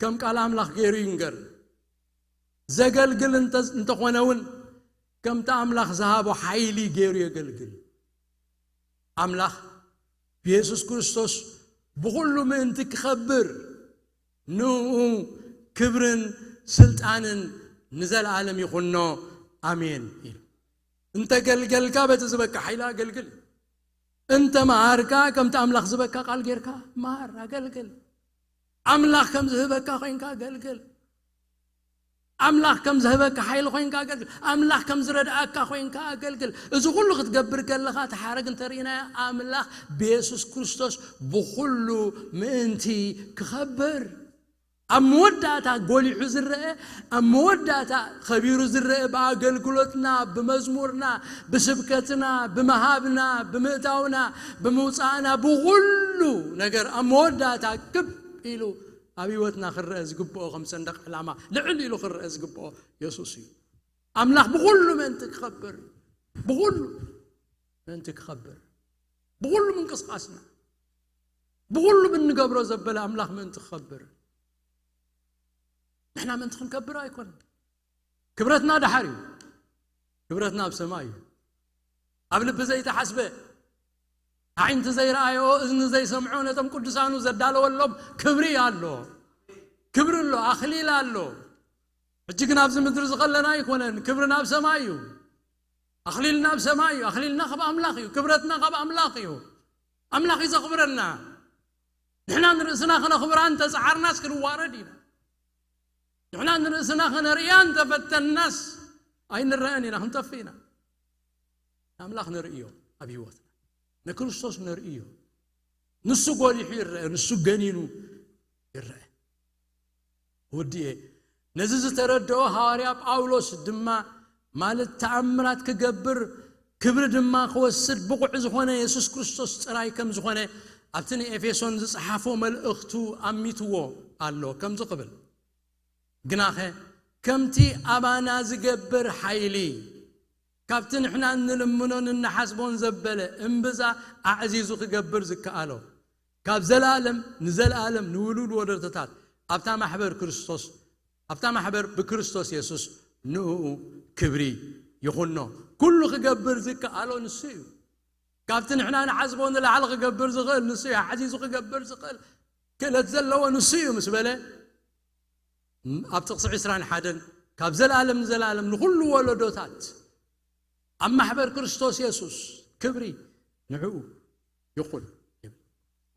ከም ቃል ኣምላኽ ገይሩ ይንገር። ዘገልግል እንተ-፣ እንተኾነ እውን ከምቲ ኣምላኽ ዝሃቦ ሓይሊ ገይሩ የገልግል። ኣምላኽ ብየሱስ ክርስቶስ ብኹሉ ምእንቲ ክኸብር ንኡ ክብርን ስልጣንን ንዘለኣለም ይኹኖ። ኣሜን ኢሉ። እንተገልገልካ በቲ ዝበካ ሓይሊ ኣገልግል። እንተ መሃርካ ከምቲ ኣምላኽ ዝበካ ቃል ጌርካ መሃር፣ ኣገልግል። ኣምላኽ ከም ዝህበካ ኮይንካ ኣገልግል። ኣምላኽ ከም ዝህበካ ሓይሊ ኮይንካ ኣገልግል። ኣምላኽ ከም ዝረድኣካ ኮይንካ ኣገልግል። እዚ ኩሉ ክትገብር ከለኻ እቲ ሓረግ እንተርኢናዮ ኣምላኽ ብየሱስ ክርስቶስ ብኹሉ ምእንቲ ክኸብር ኣብ መወዳእታ ጎሊሑ ዝረአ፣ ኣብ መወዳእታ ኸቢሩ ዝረአ ብኣገልግሎትና፣ ብመዝሙርና፣ ብስብከትና፣ ብመሃብና፣ ብምእታውና፣ ብምውፃእና፣ ብኹሉ ነገር ኣብ መወዳእታ ክብ ኢሉ ኣብ ህይወትና ክረአ ዝግብኦ ከም ሰንደቕ ዕላማ ልዕል ኢሉ ክረአ ዝግብኦ የሱስ እዩ። ኣምላኽ ብኹሉ ምእንቲ ክኸብር፣ ብኹሉ ምእንቲ ክኸብር፣ ብኹሉ ምንቅስቃስና፣ ብኹሉ ብንገብሮ ዘበለ ኣምላኽ ምእንቲ ክኸብር። ንሕና ምእንቲ ክንከብር ኣይኮነን። ክብረትና ደሓር እዩ። ክብረትና ኣብ ሰማይ እዩ። ኣብ ልቢ ዘይተሓስበ፣ ኣዒንቲ ዘይረኣዮ፣ እዝኒ ዘይሰምዖ፣ ነቶም ቅዱሳኑ ዘዳለወሎም ክብሪ ኣሎ። ክብሪ ኣሎ፣ ኣኽሊል ኣሎ። ሕጂ ግን ኣብዚ ምድሪ ዝኸለና ኣይኮነን። ክብሪ ናብ ሰማይ እዩ። ኣኽሊል ናብ ሰማይ እዩ። ኣኽሊልና ካብ ኣምላኽ እዩ። ክብረትና ካብ ኣምላኽ እዩ። ኣምላኽ እዩ ዘኽብረና። ንሕና ንርእስና ክነኽብራ እንተጸዓርናስ ክንዋረድ ኢና። ንሕና ንርእስና ክነርእያ እንተፈተናስ ኣይንረአን ኢና፣ ክንጠፍእ ኢና። ንኣምላኽ ነርእዮ ኣብ ህይወትና። ንክርስቶስ ነርእዮ። ንሱ ጎሊሑ ይረአ፣ ንሱ ገኒኑ ይረአ። ውድኤ፣ ነዚ ዝተረድኦ ሃዋርያ ጳውሎስ ድማ፣ ማለት ተኣምራት ክገብር፣ ክብሪ ድማ ክወስድ ብቑዕ ዝኾነ የሱስ ክርስቶስ ጥራይ ከም ዝኾነ ኣብቲ ንኤፌሶን ዝጸሓፎ መልእኽቱ ኣሚትዎ ኣሎ። ከምዚ ክብል፣ ግናኸ ከምቲ ኣባና ዝገብር ሓይሊ፣ ካብቲ ንሕና እንልምኖን እንሓስቦን ዘበለ እምብዛ ኣዕዚዙ ክገብር ዝከኣሎ፣ ካብ ዘለኣለም ንዘለኣለም ንውሉድ ወለዶታት ኣብታ ማሕበር ክርስቶስ፣ ኣብታ ማሕበር ብክርስቶስ የሱስ ንእኡ ክብሪ ይኹኖ። ኩሉ ክገብር ዝከኣሎ ንሱ እዩ። ካብቲ ንሕና ንሓስቦ ንላዕሊ ክገብር ዝኽእል ንሱ እዩ። ኣዕዚዙ ክገብር ዝኽእል ክእለት ዘለዎ ንሱ እዩ ምስ በለ፣ ኣብ ጥቕሲ ዕስራን ሓደን ካብ ዘለኣለም ንዘለኣለም ንኹሉ ወለዶታት ኣብ ማሕበር ክርስቶስ የሱስ ክብሪ ንዕኡ ይኹን ይብል።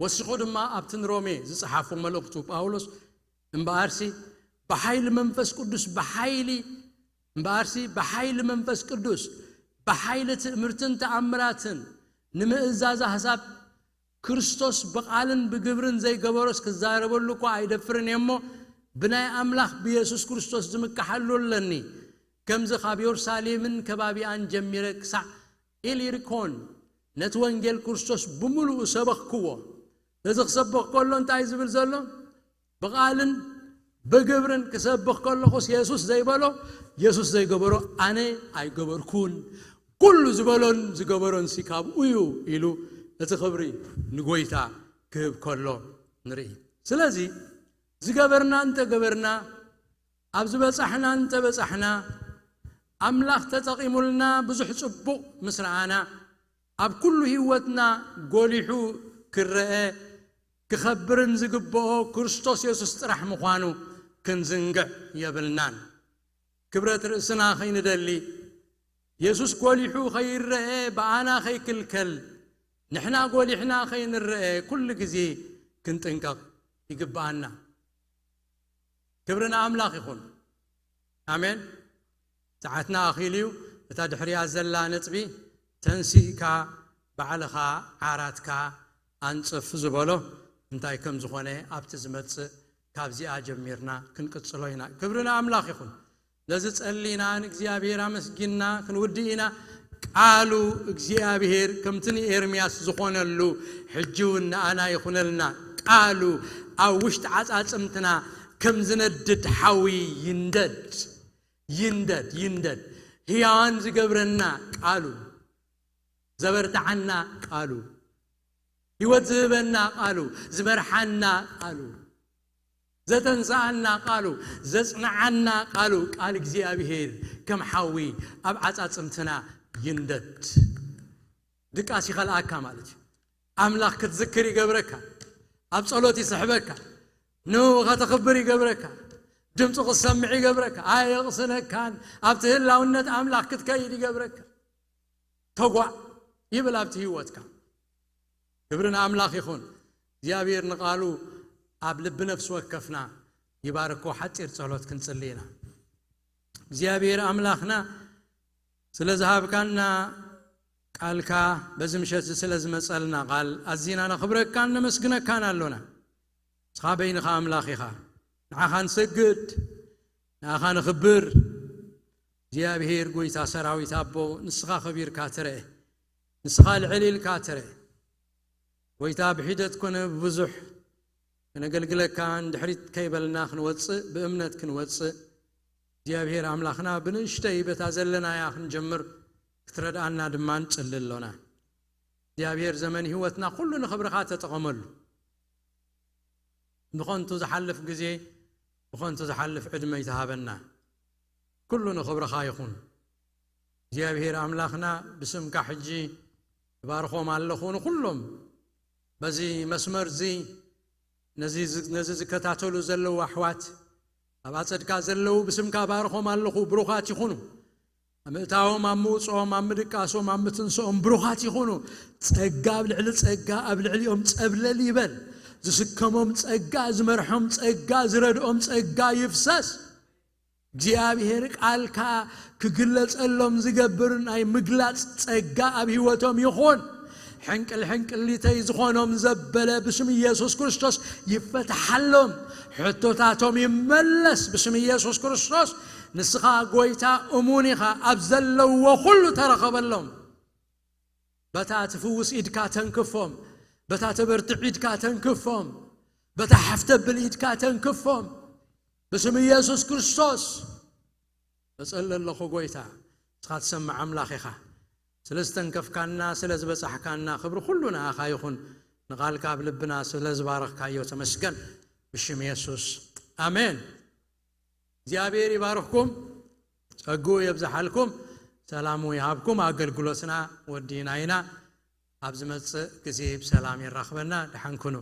ወሲኹ ድማ ኣብቲ ንሮሜ ዝጸሓፎ መልእኽቱ ጳውሎስ፣ እምበኣርሲ ብሓይሊ መንፈስ ቅዱስ፣ ብሓይሊ፣ እምበኣርሲ ብሓይሊ መንፈስ ቅዱስ፣ ብሓይሊ ትእምርትን ተኣምራትን ንምእዛዝ ኣሕዛብ ክርስቶስ ብቓልን ብግብርን ዘይገበሮስ ክዛረበሉ እኳ ኣይደፍርን እየ እሞ፣ ብናይ ኣምላኽ ብየሱስ ክርስቶስ ዝምክሓሉ ኣለኒ። ከምዚ ካብ የሩሳሌምን ከባቢኣን ጀሚረ ክሳዕ ኢሊሪኮን ነቲ ወንጌል ክርስቶስ ብምሉኡ ሰበኽክዎ። ነዚ ክሰብኽ ከሎ እንታይ ዝብል ዘሎ? ብቓልን ብግብርን ክሰብኽ ከለኹስ የሱስ ዘይበሎ፣ የሱስ ዘይገበሮ ኣነ ኣይገበርኩን። ኩሉ ዝበሎን ዝገበሮን ሲ ካብኡ እዩ ኢሉ እቲ ክብሪ ንጎይታ ክህብ ከሎ ንርኢ። ስለዚ ዝገበርና እንተገበርና፣ ኣብ ዝበጻሕና እንተበጻሕና፣ ኣምላኽ ተጠቒሙልና ብዙሕ ጽቡቕ ምስ ረኣና፣ ኣብ ኩሉ ህይወትና ጎሊሑ ክረአ ክኸብርን ዝግብኦ ክርስቶስ የሱስ ጥራሕ ምዃኑ ክንዝንግዕ የብልናን። ክብረት ርእስና ኸይንደሊ፣ የሱስ ጎሊሑ ኸይረአ ብኣና ኸይክልከል፣ ንሕና ጎሊሕና ኸይንረአ ኩሉ ግዜ ክንጥንቀቕ ይግብኣና። ክብሪ ንኣምላኽ ይኹን። ኣሜን። ሰዓትና ኣኺሉ እዩ። እታ ድሕሪኣ ዘላ ነጥቢ፣ ተንሲእካ ባዕልኻ ዓራትካ ኣንጽፍ ዝበሎ እንታይ ከም ዝኾነ ኣብቲ ዝመጽእ ካብዚኣ ጀሚርና ክንቅጽሎ ኢና። ክብሪ ንኣምላኽ ይኹን። ነዚ ጸሊና ንእግዚኣብሔር ኣመስጊንና ክንውድእ ኢና። ቃሉ እግዚኣብሔር ከምቲ ንኤርምያስ ዝኾነሉ ሕጂ እውን ንኣና ይኹነልና። ቃሉ ኣብ ውሽጢ ዓጻጽምትና ከም ዝነድድ ሓዊ ይንደድ፣ ይንደድ፣ ይንደድ። ህያዋን ዝገብረና ቃሉ፣ ዘበርትዓና ቃሉ፣ ህይወት ዝህበና ቃሉ፣ ዝመርሓና ቃሉ፣ ዘተንስኣና ቃሉ፣ ዘጽንዓና ቃሉ፣ ቃል እግዚኣብሔር ከም ሓዊ ኣብ ዓጻጽምትና ይንደድ። ድቃስ ይኸልኣካ ማለት እዩ። ኣምላኽ ክትዝክር ይገብረካ። ኣብ ጸሎት ይስሕበካ። ንኡ ከተኽብር ይገብረካ። ድምፁ ክትሰምዕ ይገብረካ። ኣየቕስነካን። ኣብቲ ህላውነት ኣምላኽ ክትከይድ ይገብረካ። ተጓዕ ይብል ኣብቲ ህይወትካ። ክብሪ ንኣምላኽ ይኹን። እግዚኣብሔር ንቓሉ ኣብ ልቢ ነፍሲ ወከፍና ይባርኮ። ሓፂር ጸሎት ክንጽሊ ኢና። እግዚኣብሔር ኣምላኽና ስለ ዝሃብካና ቃልካ፣ በዚ ምሸት እዚ ስለ ዝመጸልና ቃል ኣዚና ነኽብረካን ነመስግነካን ኣሎና። ንስኻ በይንኻ ኣምላኽ ኢኻ። ንዓኻ ንሰግድ፣ ንዓኻ ንኽብር። እግዚኣብሔር ጎይታ ሰራዊት ኣቦ፣ ንስኻ ከቢርካ ትርአ፣ ንስኻ ልዕል ኢልካ ትርአ። ጎይታ ብሒደት ኮነ ብብዙሕ ከነገልግለካ ንድሕሪት ከይበልና ክንወፅእ፣ ብእምነት ክንወፅእ፣ እግዚኣብሔር ኣምላኽና ብንእሽተይ በታ ዘለናያ ክንጀምር ክትረድኣና ድማ ንጽሊ ኣሎና። እግዚኣብሔር ዘመን ህይወትና ኩሉ ንኽብርኻ ተጠቐመሉ። ብኸንቱ ዝሓልፍ ግዜ፣ ብኸንቱ ዝሓልፍ ዕድመ ይተሃበና። ኩሉ ንኽብርኻ ይኹን። እግዚኣብሔር ኣምላኽና ብስምካ ሕጂ እባርኾም ኣለኹ ንኹሎም በዚ መስመር እዚ ነዚ ዝ-፣ ነዚ ዝከታተሉ ዘለዉ ኣሕዋት ኣብ ኣጸድካ ዘለዉ ብስምካ እባርኾም ኣለኹ። ብሩኻት ይኹኑ። ኣብ ምእታዎም፣ ኣብ ምውጽኦም፣ ኣብ ምድቃሶም፣ ኣብ ምትንስኦም ብሩኻት ይኹኑ። ጸጋ ኣብ ልዕሊ ጸጋ ኣብ ልዕሊኦም ጸብለል ይበል። ዝስከሞም ጸጋ፣ ዝመርሖም ጸጋ፣ ዝረድኦም ጸጋ ይፍሰስ። እግዚኣብሔር ቃልካ ክግለጸሎም ዝገብር ናይ ምግላጽ ጸጋ ኣብ ህይወቶም ይኹን። ሕንቅል ሕንቅሊተይ ዝኾኖም ዘበለ ብስም ኢየሱስ ክርስቶስ ይፈትሓሎም። ሕቶታቶም ይመለስ ብስም ኢየሱስ ክርስቶስ። ንስኻ ጎይታ እሙን ኢኻ፣ ኣብ ዘለውዎ ኩሉ ተረኸበሎም። በታ ትፍውስ ኢድካ ተንክፎም፣ በታ ተበርትዕ ኢድካ ተንክፎም፣ በታ ሓፍ ተብል ኢድካ ተንክፎም። ብስም ኢየሱስ ክርስቶስ እጸሊ ኣለኹ ጎይታ፣ ንስኻ ትሰምዕ ኣምላኽ ኢኻ። ስለ ዝተንከፍካና፣ ስለ ዝበጻሕካና፣ ክብሪ ኩሉ ንኣኻ ይኹን። ንቓልካ ኣብ ልብና ስለ ዝባረኽካዮ ተመስገን። ብሽም የሱስ፣ ኣሜን። እግዚኣብሔር ይባርኽኩም፣ ጸግኡ የብዝሓልኩም፣ ሰላሙ ይሃብኩም። ኣገልግሎትና ወዲና ኢና። ኣብ ዝመጽእ ግዜ ብሰላም የራኽበና። ደሓን ኩኑ።